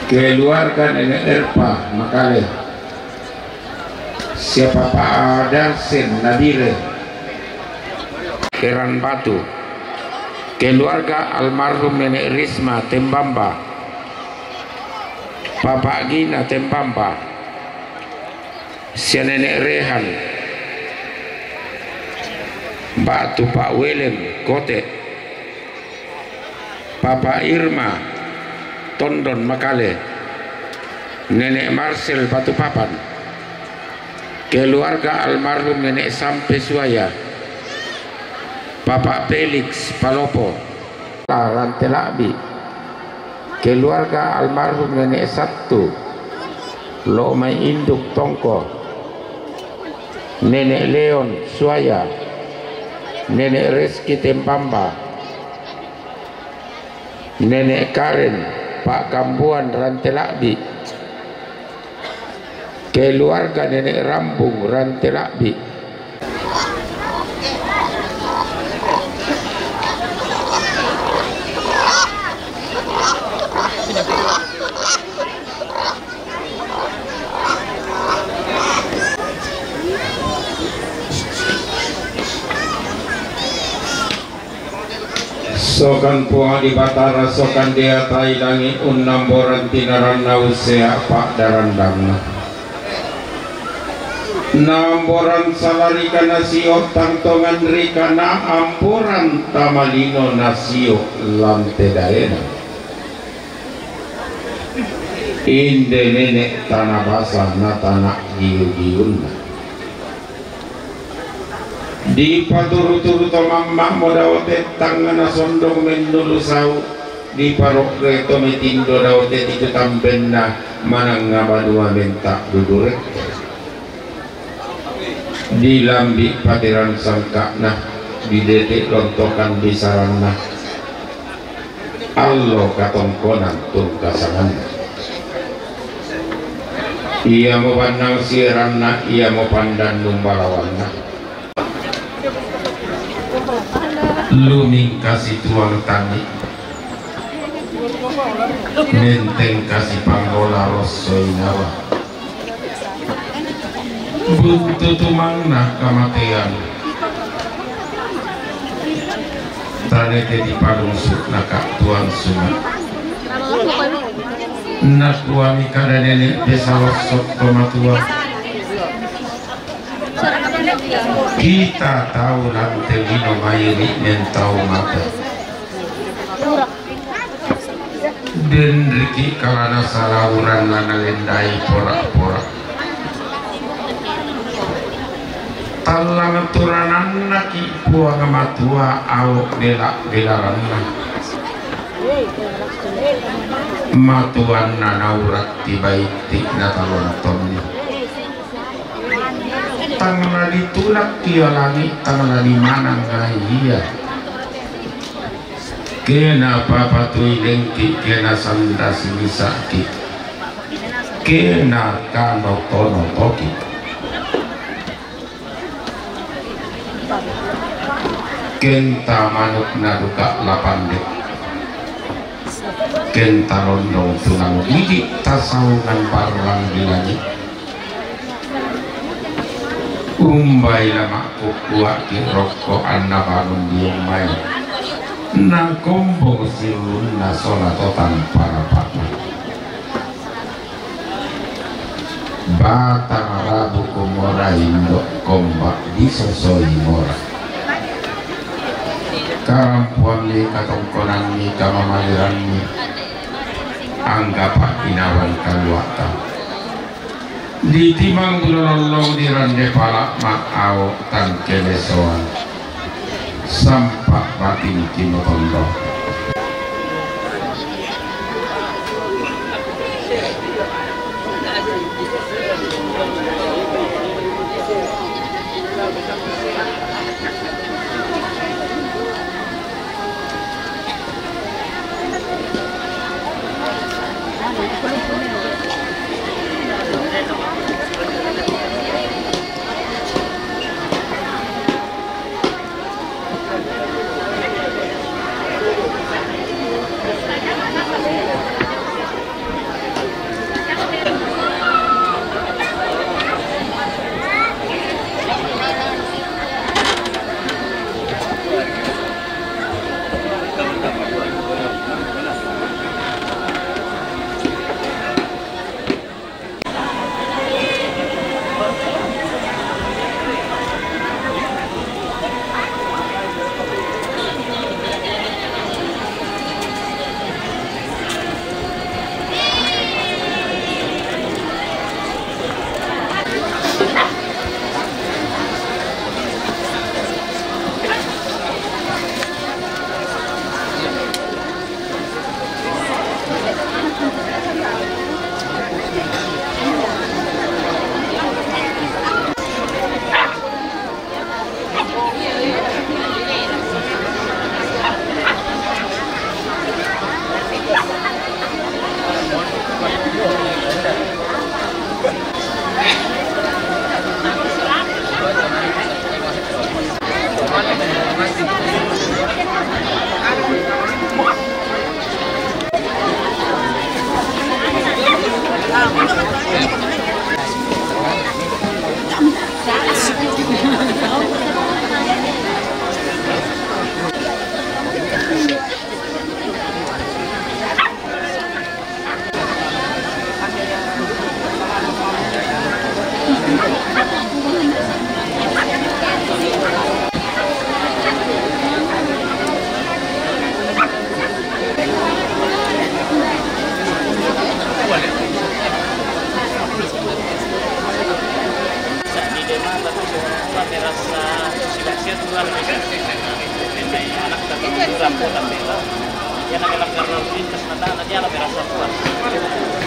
Keluarga Nenek Erpa Makale, sia Papa Adarsen Nabire, Eran Batu, keluarga almarhum Nenek Risma Tembamba, Papa Gina Tembamba, sia Nenek Rehan, ba'tu Pa' Welem Kote, Papa Irma Tondon Makale, Nenek Marsel Batu Papan, keluarga almarhum Nenek Sampe Suaya, Papa Felix Palopo, Rante La'bi, keluarga almarhum Nenek Sattu, lo' mai induk Tongko, Nenek Leon Suaya, Nenek Reski Tembamba, Nenek Karen Pa'kambuan Rante La'bi, keluarga Nenek Rambung Rante La'bi. Sokan Puang di Batara, sokan deata i langi', unnamboran tinaranna, ussea pa'darandangna. Naamboran salarika nasio tang tongan rika, naamboran tamalino nasio lante daena. Inde nene' tana basa na tana giu-giunna. Dipaturu-turu to mamma'mo daote tang nasondong mennulu sau', diparo're to metindo daote tiku tambenna manang ngabanua menta dudure. Dilambi' pateran sangka'na, didete' lontokan bisaranna. Allo katongkonan tungkasanganna. Iamo bannang sieranna, iamo pandan numbalawanna. Lumingkasi tuang tani, mentengkasi panggola rosso inawa. Buntu tumangna kamatean, tanete dipalungsu' naka'tuan sunga'. Nakuami kada nene' pesalosso' to matua, kita tau lante lino mairi' mentau mate. Denriki' kalana salauran la nalendai pora-pora. Tallang turanannaki' Puang Matua ao' bela-belaranna. Matuanna nauratti baitti' natalontonni. Tang la ditulak ia langi', tang la dimanang ia. Kena papatui lengki, kena sanda sinisa'ki, kena kanoto-notoki. Kenta manukna duka la pande, kenta londong tunang gigi' tasaungan barrang di langi'. Umbai la ma'kukkua'ki' rokko anna bangun diong mai, nakombong sirunna sola to tanpa rapa'na. Batang rabuku Mora indo' komba' disosoi mora. Karampuanni, katongkonanni, kamamaliranni, anggapa' inawan kaluata. Ditimang bulo lollong dirande pala' ma'ao tangkelesoan. Sampa' bating kinotondo.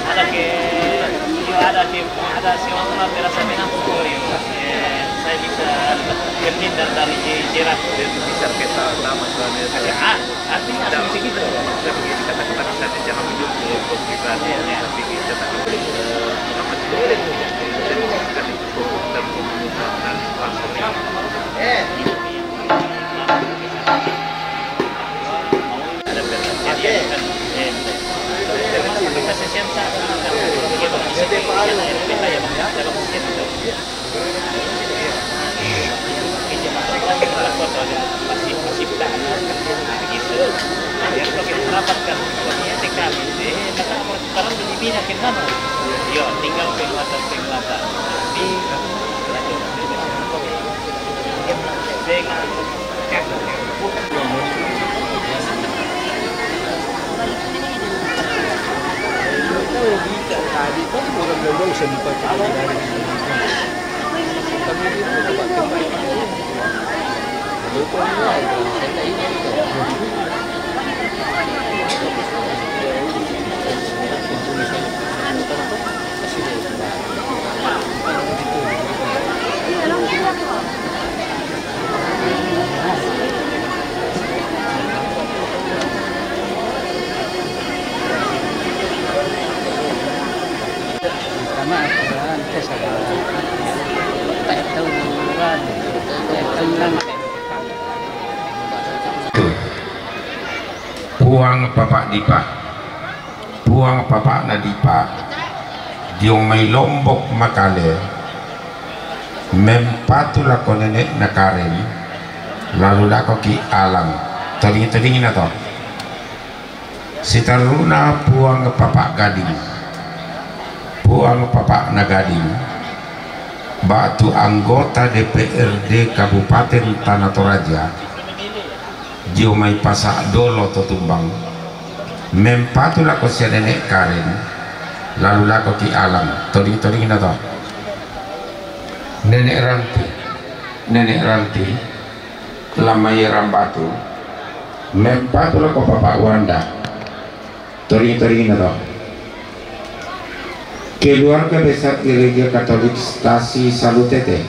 Ada ke, iyo, ada ke, ada si orang berasa menang pukul, iyo. Eh, saya bisa terhindar dari jerat. Bisa kita selamat dari, ah, artinya ada begitu. Kita bisa jangan menjemput kita. Iya, iya. Tapi kita tak boleh, eh, apa, boleh. Eh. Tinggal penguatan penguatan. Di Puang Papa Dipa. Puang Papa Nadipa, diong mai Lombok makale, mempatu lako nene'na Karim, lalu lako ki Alang. Toding-todingna to. Sitaruna Puang Papa Gading, Puang Papa Nagading, Ba'tu anggota D P R D Kabupaten Tana Toraja, dio mai Pasa' Dolo to Tumbang, mempatu lako sia Nenek Karen, lalu lako Ki Alang, toding-todingna to. Nenek Ranti, Nenek Ranti, la mai Rambatu, mempatu lako Papa Wanda, toding-todingna to. Keluarga besar Gereja Katolik Stasi Salutete.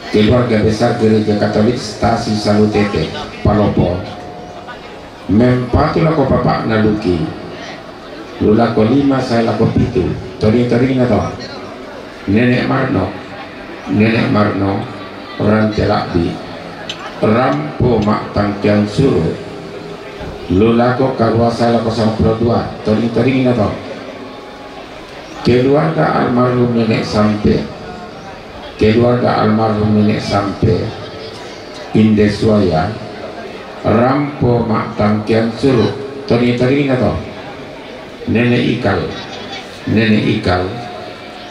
Keluarga besar Gereja Katolik Stasi Salutete, Palopo. Mempatu lako Papa Naluki. Lu lako lima sae lako pitu, toding-todingna to. Nenek Marno, Nenek Marno, Rantela'bi, rampo ma'tangkiang suru'. Lu lako karua sae lako sangpulo dua, toding-todingna to. Keluarga almarhum Nenek Sampe, keluarga almarhum Nenek Sampe, Inde Suaya, rampo ma'tangkiang suru', toding-todingna to. Nenek Ikal, Nenek Ikal,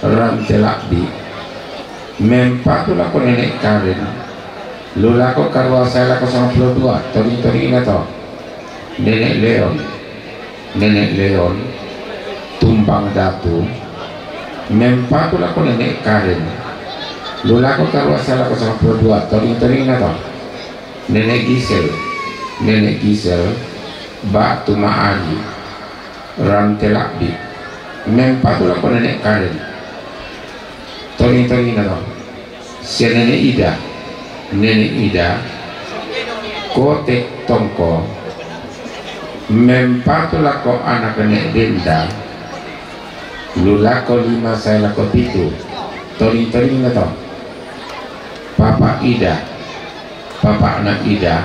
Rantela'bi, mempatu lako Nenek Karen, lu lako karua sae lako sangpulo dua, toding-todingna to. Nenek Leon, Nenek Leon, Tumbang Datu, mempatu lako Nenek Karen, lu lako karua sae lako sangpulo dua, toding-todingna to. Nenek Gisel, Nenek Gisel, ba'tu Ma'ari, Rantela'bi, mempatu lako Nenek Karen, toding-todingna to. Sia Nenek Ida, Nenek Ida, Kote Tongko, mempatu lako anak Nenek Denda, lu lako lima sae lako pitu, toding-todingna to. Papa Ida, Papa'na Ida,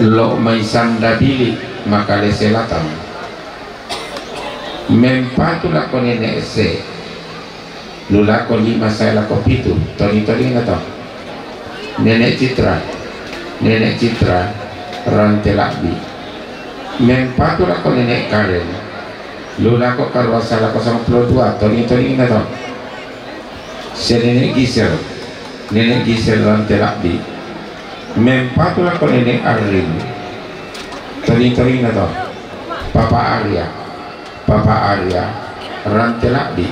lo' mai Sandabili, Makale Selatan, mempatu lako Nenek Se, lu lako lima sae lako pitu, toding-todingna to. Nenek Citra, Nenek Citra, Rantela'bi, mempatu lako Nenek Karen, lu lako karua sae lako sangpulo dua, toding-todingna to. Sia Nenek Gisel, Nenek Gisel, Rantela'bi, mempatu lako Nenek Arrin, toding-todingna to. Papa Arya, Papa Arya, Rantela'bi,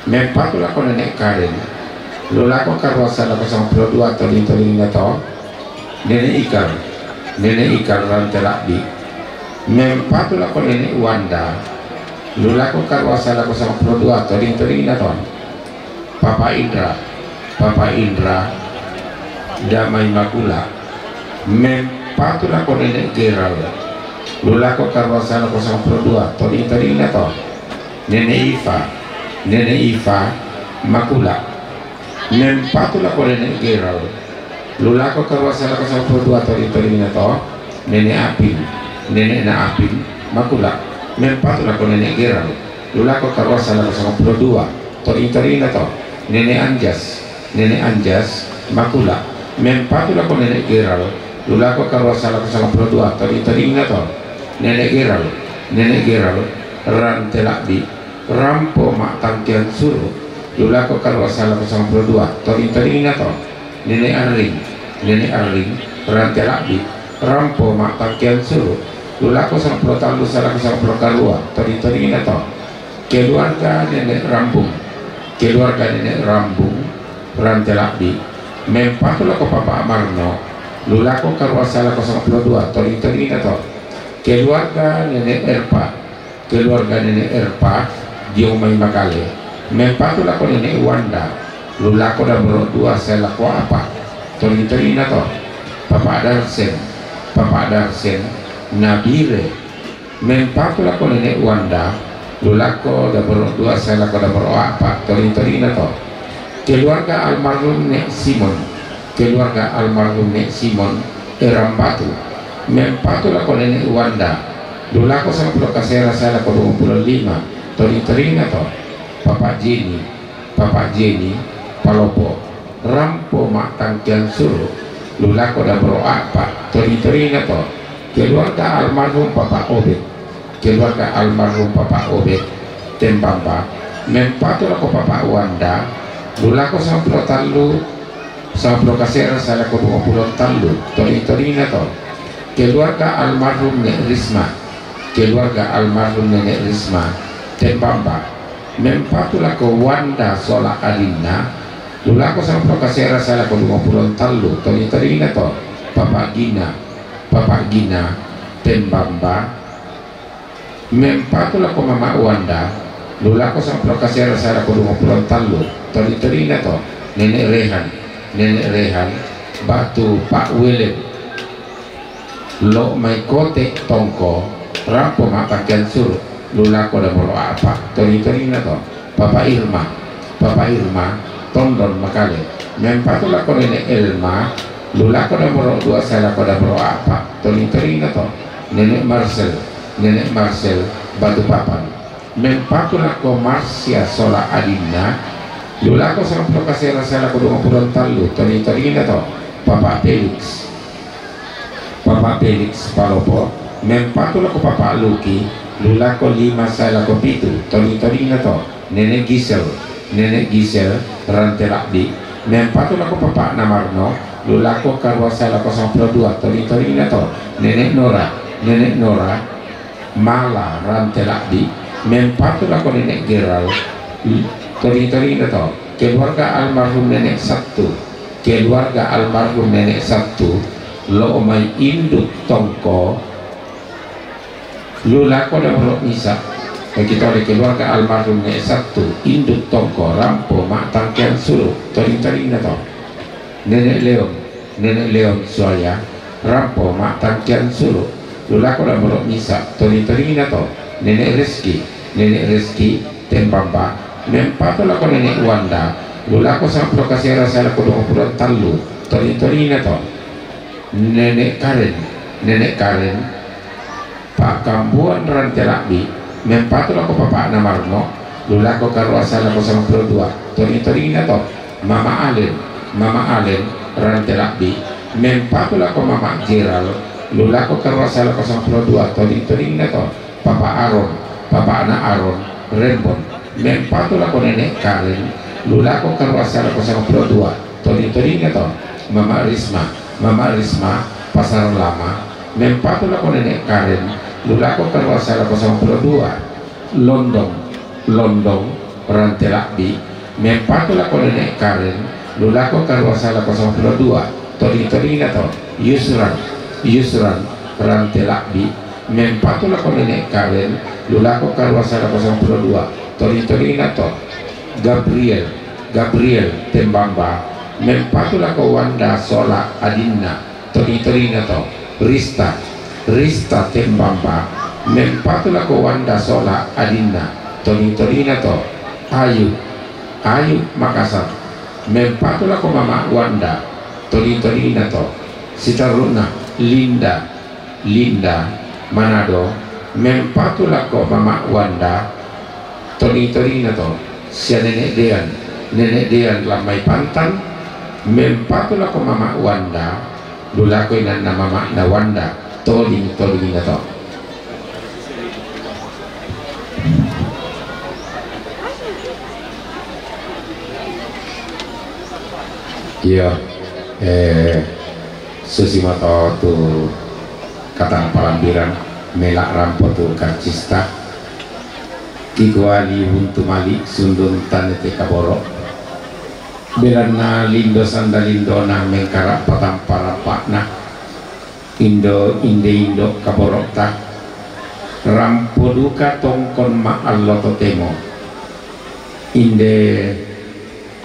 mempatu lako Nenek Karen, lu lako karua sae lako sangpulo dua, toding-todingna to. Nenek Ikal, Nenek Ikal, Rantela'bi, mempatu lako Nenek Wanda, lu lako karua sae lako sangpulo dua, toding-todingna to. Papa Indra, Papa Indra, Damai Makula, mempatu lako Nenek Geral, lu lako karua sae lako sangpulo dua, toding-todingna to. Nenek Iva, Nenek Iva, Makula, mempatu lako Nenek Geral, lu lako karua sae lako sangpulo dua, toding-todingna to. Nenek Apin, Nenekna Apin, Makula, mempatu lako Nenek Geral, lu lako karua sae lako sangpulo dua, toding-todingna to. Nenek Anjas, Nenek Anjas, Makula, mempatu lako Nenek Geral, lu lako karua sae lako sangpulo dua, toding-todingna to. Nenek Geral, Nenek Geral, Rantela'bi, rampo ma'tangkiang suru', lu lako karua sae lako sangpulo dua, toding-todingna to. Nenek Arring, Nenek Arring, Rantela'bi, rampo ma'tangkiang suru', lu lako sangpulo tallu sae lako sangpulo karua, toding-todingna to. Keluarga Nenek Rambung, keluarga Nenek Rambung, Rantela'bi, mempatu lako Papa Marno, lu lako karua sae lako sangpulo dua, toding-todingna to. Keluarga Nenek Erpa, keluarga Nenek Erpa, dio mai Makale, mempatu lako Nenek Wanda, lu lako Damboro dua sae lako apa, toding-todingna to. Papa Darsen, Papa Darsen, Nabire, mempatu lako Nenek Wanda, lu lako Damboro dua sae lako Damboro apa, toding-todingna to. Keluarga almarhum Nek Simon, keluarga almarhum Nek Simon, Erambatu, mempatu lako Nenek Wanda, lu lako sangpulo kasera sae lako duangpulo lima, toding-todingna to. Papa Jeni, Papa Jeni, Palopo, rampo ma'tangkiang suru', lu lako Damboro apa, toding-todingna to. Keluarga almarhum Papa Obed, keluarga almarhum Papa Obed, Tembamba, Mempatu lako Papa Wanda, lu lako sangpulo tallu, sangpulo kasera sae lako duangpulo tallu, toding-todingna to. Keluarga almarhum Nek Risma, keluarga almarhum Nenek Risma, Tembamba. Mempatu lako Wanda sola adinna, lu lako sangpulo kasera sae lako duangpulo tallu, toding-todingna to. Papa Gina, Papa Gina, Tembamba. Mempatu lako Mama Wanda, lu lako sangpulo kasera sae lako duangpulo tallu, toding-todingna to. Nenek Rehan, Nenek Rehan, batu Pak Welem. Lo mai kote tongko, rampo ma tangkean suru, lu lako damoro apa, toding-todingna to. Papa Irma, Papa Irma, Tondon Makale. Mempatu lako Nenek Elma, lu lako damoro dua sae lako damoro apa, toding-todingna to. Nenek Marcel, Nenek Marcel, Batu Papan. Mempatu lako Marsia sola adinna, lu lako sangpulo kasera sae lako duangpulo tallu, toding-todingna to. Papa Felix, Papa Felix Palopo, mempatu lako Papa Luki, lu lako lima sae lako pitu, toding-todingna to. Nenek Gisel, Nenek Gisel, Rantelabbi, mempatu lako Papa Namarno, lu lako karua sae lako sangpulo dua, toding-todingna to. Nenek Nora, Nenek Nora, Mala, Rantelabbi, mempatu lako Nenek Geral, toding-todingna to. Keluarga almarhum Nenek Sabtu, keluarga almarhum Nenek Sabtu, lo mai induk tongko, lu lako damoro misa. Begitu oleh keluarga almarhum Nenek Sabtu, induk tongko, rampo ma tangkean suru, toding-todingna to. Nenek Leon, Nenek Leon Suaya, rampo ma tangkean suru, lu lako damoro misa, toding-todingna to. Nenek Reski, Nenek Reski, Tembamba, mempatu lako Nenek Wanda, lu lako sangpulo kasera sae lako duangpulo tallu, toding-todingna to. Nenek Karen, Nenek Karen, Pak Kambuan Rantelabbi, mempatu lako Papa Namarno, lu lako karua sae lako sangpulo dua, toding-todingna to. Mama Alen, Mama Alen, Rantelabbi, mempatu lako Mama Geral, lu lako karua sae lako sangpulo dua, toding-todingna to. Papa Aron, Papa ana Aron, Rembon, mempatu lako Nenek Karen, lu lako karua sae lako sangpulo dua, toding-todingna to. Mama Risma, Mama Risma, Pasar Lama, mempatu lako Nenek Karen, lu lako karua sae lako sangpulo dua. Londong, Londong, Rantelabbi, mempatu lako Nenek Karen, lu lako karua sae lako sangpulo dua, toding-todingna to. Yusran, Yusran, Rantelabbi, mempatu lako Nenek Karen, lu lako karua sae lako sangpulo dua, toding-todingna to. Gabriel, Gabriel, Tembamba, mempatu lako Wanda sola adinna, toding-todingna to. Rista, Rista, Tembamba, mempatu lako Wanda sola adinna, toding-todingna to. Ayu, Ayu, Makassar, mempatu lako Mama Wanda, toding-todingna to. Sitaruna, Linda, Linda, Manado, mempatu lako Mama Wanda, toding-todingna to. Sia Nenek Dean, Nenek Dean Lamai Pantan, mempatu lako Mama Wanda, lu lako inanna mamana Wanda, toding-todingna to. Iya, eh, susi mato tu katang palambiran, mela rampo tu karcista. Kikuali buntu mali sundun tanete kaboro. Belanna lindo sanda lindona mengkara patampa rapakna. Indo inde indo kaborokta. Rampo duka tongkon ma allo totemo. Inde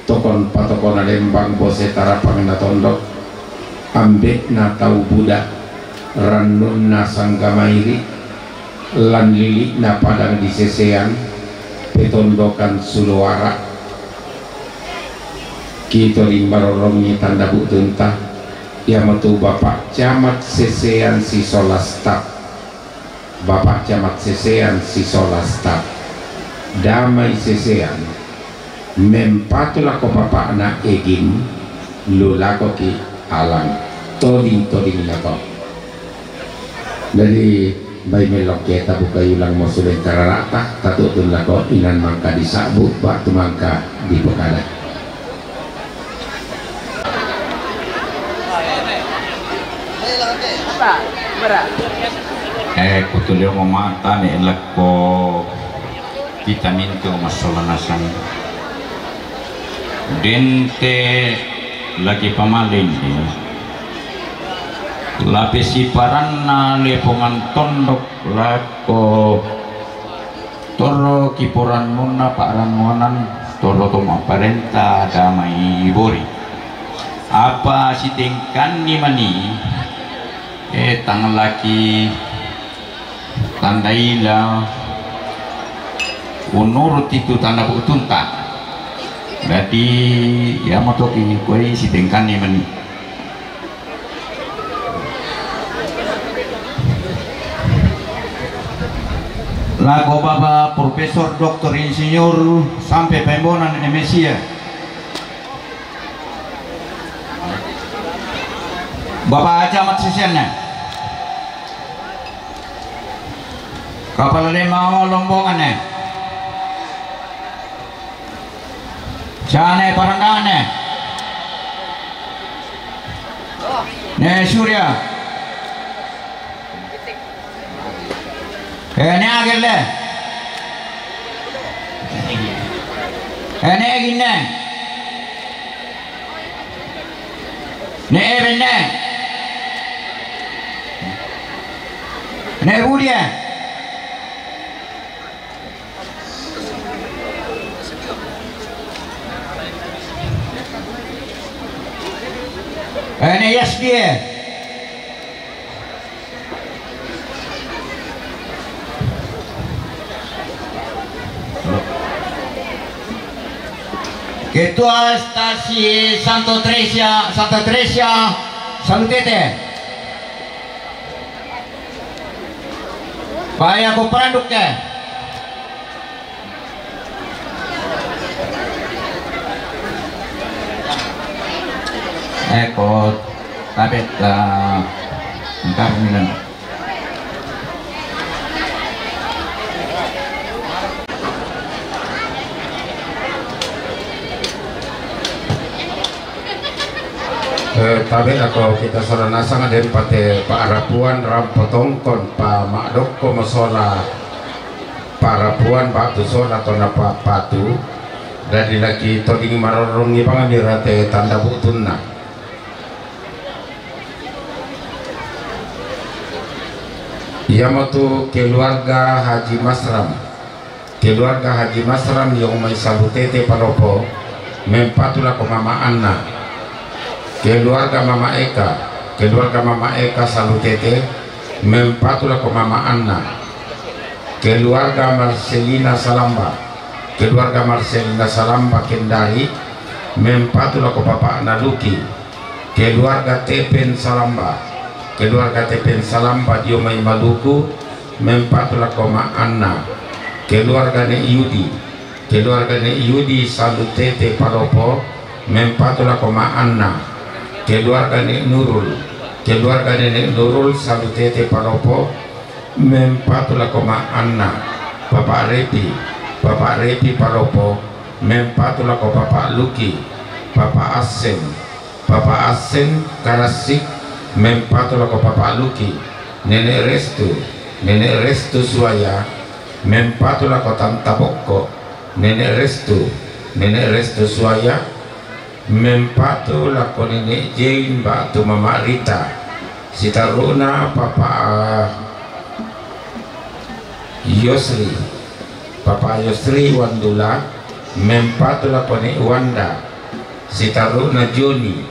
tokon patokona lembang bose tarapangna tondok, ambekna tau buda, rannunna sanggamairi, lan lilikna padang di sesean, petondokan suloara. Kito ring marorongi tanda butunta, iamotu Bapak Camat Sesean sisola staf. Bapak Camat Sesean sisola staf. Damai Sesean, mempatu lako bapakna Egin, lu lako ki Alang. Toding-todingna to. Jadi, Bai melong ke tabuka ulang mo suleng kararata, tatu'tun lako inan mangka disa'bu, ba'tu mangka dipokada. Eh, kutulio mo mata ne lako kita mintu masola nasang. Dente lagi pamaleng, eh. Lapisi paranna lepongan tondok lako torro kiporannuanna pa'rannuanan torro to mapparenta damai bori. Apa sitengkanni mani, eh, tang laki tanda ila unurut itu tanda bu'tunta. Jadi, ya motoki koi sitengkanni mani. Lako Bapak Profesor Doktor Insinyur sampai Paimbonan M S I. Bapak Camat Sisianna. Kapala Dema Lombongan, eh. Jane Parandangan, eh. Ne Surya. Eh, ne Agelle. Eh, ne Ginne. Ne Ebenne. Ne Budia. Eh, ne Yaskie. Ketua Stasi Santo Tresia, Santa Tresia, salutete. Paya ko parandukke. Eko, tapetta, entar minum. Eh, tabe lako kita sola nasang, den pate pa'rapuan rampo tongkon, pa ma'dokko masola pa'rapuan ba'tu sola tona pa'patu. Dadi laki toding marorrongi bang mirate tanda bu'tunna. Iyamotu keluarga Haji Masram. Keluarga Haji Masram iyo mai salutete palopo, mempatu lako mama Anna. Keluarga mama Eka, keluarga mama Eka salutete, mempatu lako mama Anna. Keluarga Marcelina Salamba, keluarga Marcelina Salamba Kendari, mempatu lako bapa'na Luki. Keluarga Tepen Salamba, keluarga Tepen Salamba dio mai Maluku, mempatu lako ma Anna. Keluarga Nek Yudi, keluarga Nek Yudi salutete palopo, mempatu lako ma Anna. Keluarga Nek Nurul, keluarga Nenek Nurul salutete palopo, mempatu lako ma Anna. Bapak Repi, Bapak Repi palopo, mempatu lako Bapak Luki. Bapak Asen, Bapak Asen Karassik, mempatu lako Bapak Luki. Nenek Restu, Nenek Restu Suwaya, mempatu lako Tanta Bokko. Nenek Restu, Nenek Restu Suwaya, mempatu lako Nenek Jein ba'tu Mama Rita. Sitarru'na Papa Yosri, Papa Yosri Wandula, mempatu lako Nek Wanda. Sitarru'na Joni,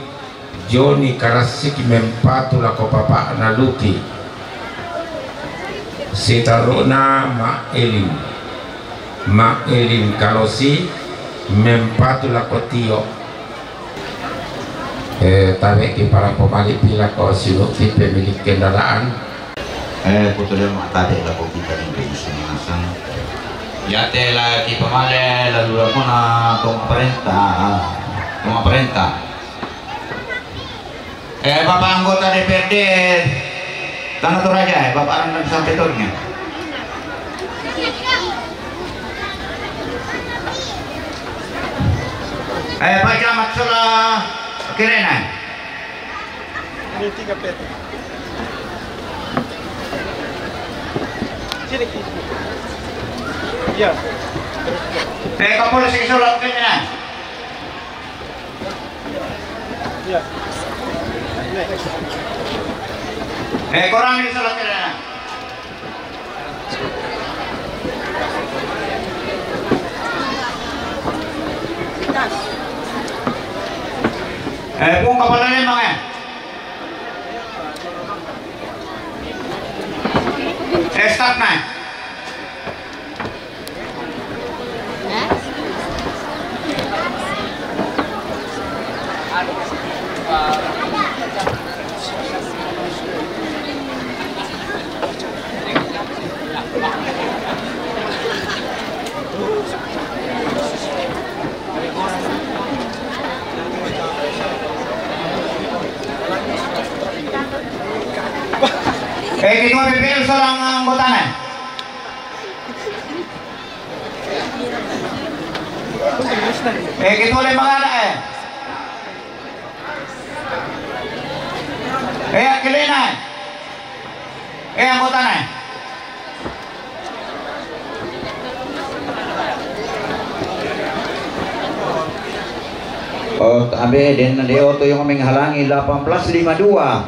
Joni Karassik mempatu lako bapa'na Luki. Sitarru'na Ma Elin, Ma Elin Kalosi mempatu lako Tio. Eh, tabe ki parang pemali pila ko silu ki pemilik kendaraan. Eh, putu dia mak tabe lako kita di Indonesia masang. Yate la ki pemale lalu lakona tong perintah, tong perintah. Eh, Bapak anggota D P R D, Tanah Toraja, eh, Bapak Randang sampai turnya. Eh, Pak Camat, salah kira nah. Ini tiga P T. Sini, sini. Iya. Eh, Kapolres, salah kira nah. Iya. Eh, korang ni salah kira. Eh, pung kapala memang, eh. Eh, start nah. Eh, ketua B P L, salah anggota nah. Eh, ketua lembaga ada, eh. Eh, Akilina. Eh, anggota nah. Oh, tabe den de oto yang menghalangi delapan belas lima dua.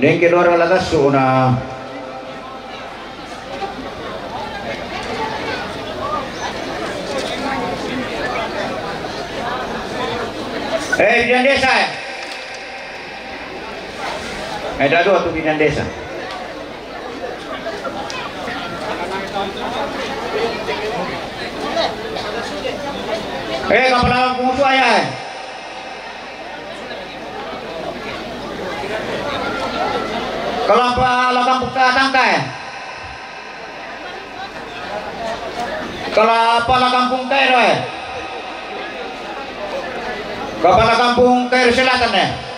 Den keluar lagas una. Eh, bidan desa, eh. Eh, dado tu bidan desa. Eh, kapala pung suaya, eh. Kapala kampung Tangkai. Kapala kampung Kairo, eh. Kapala kampung Kairo Selatan, eh.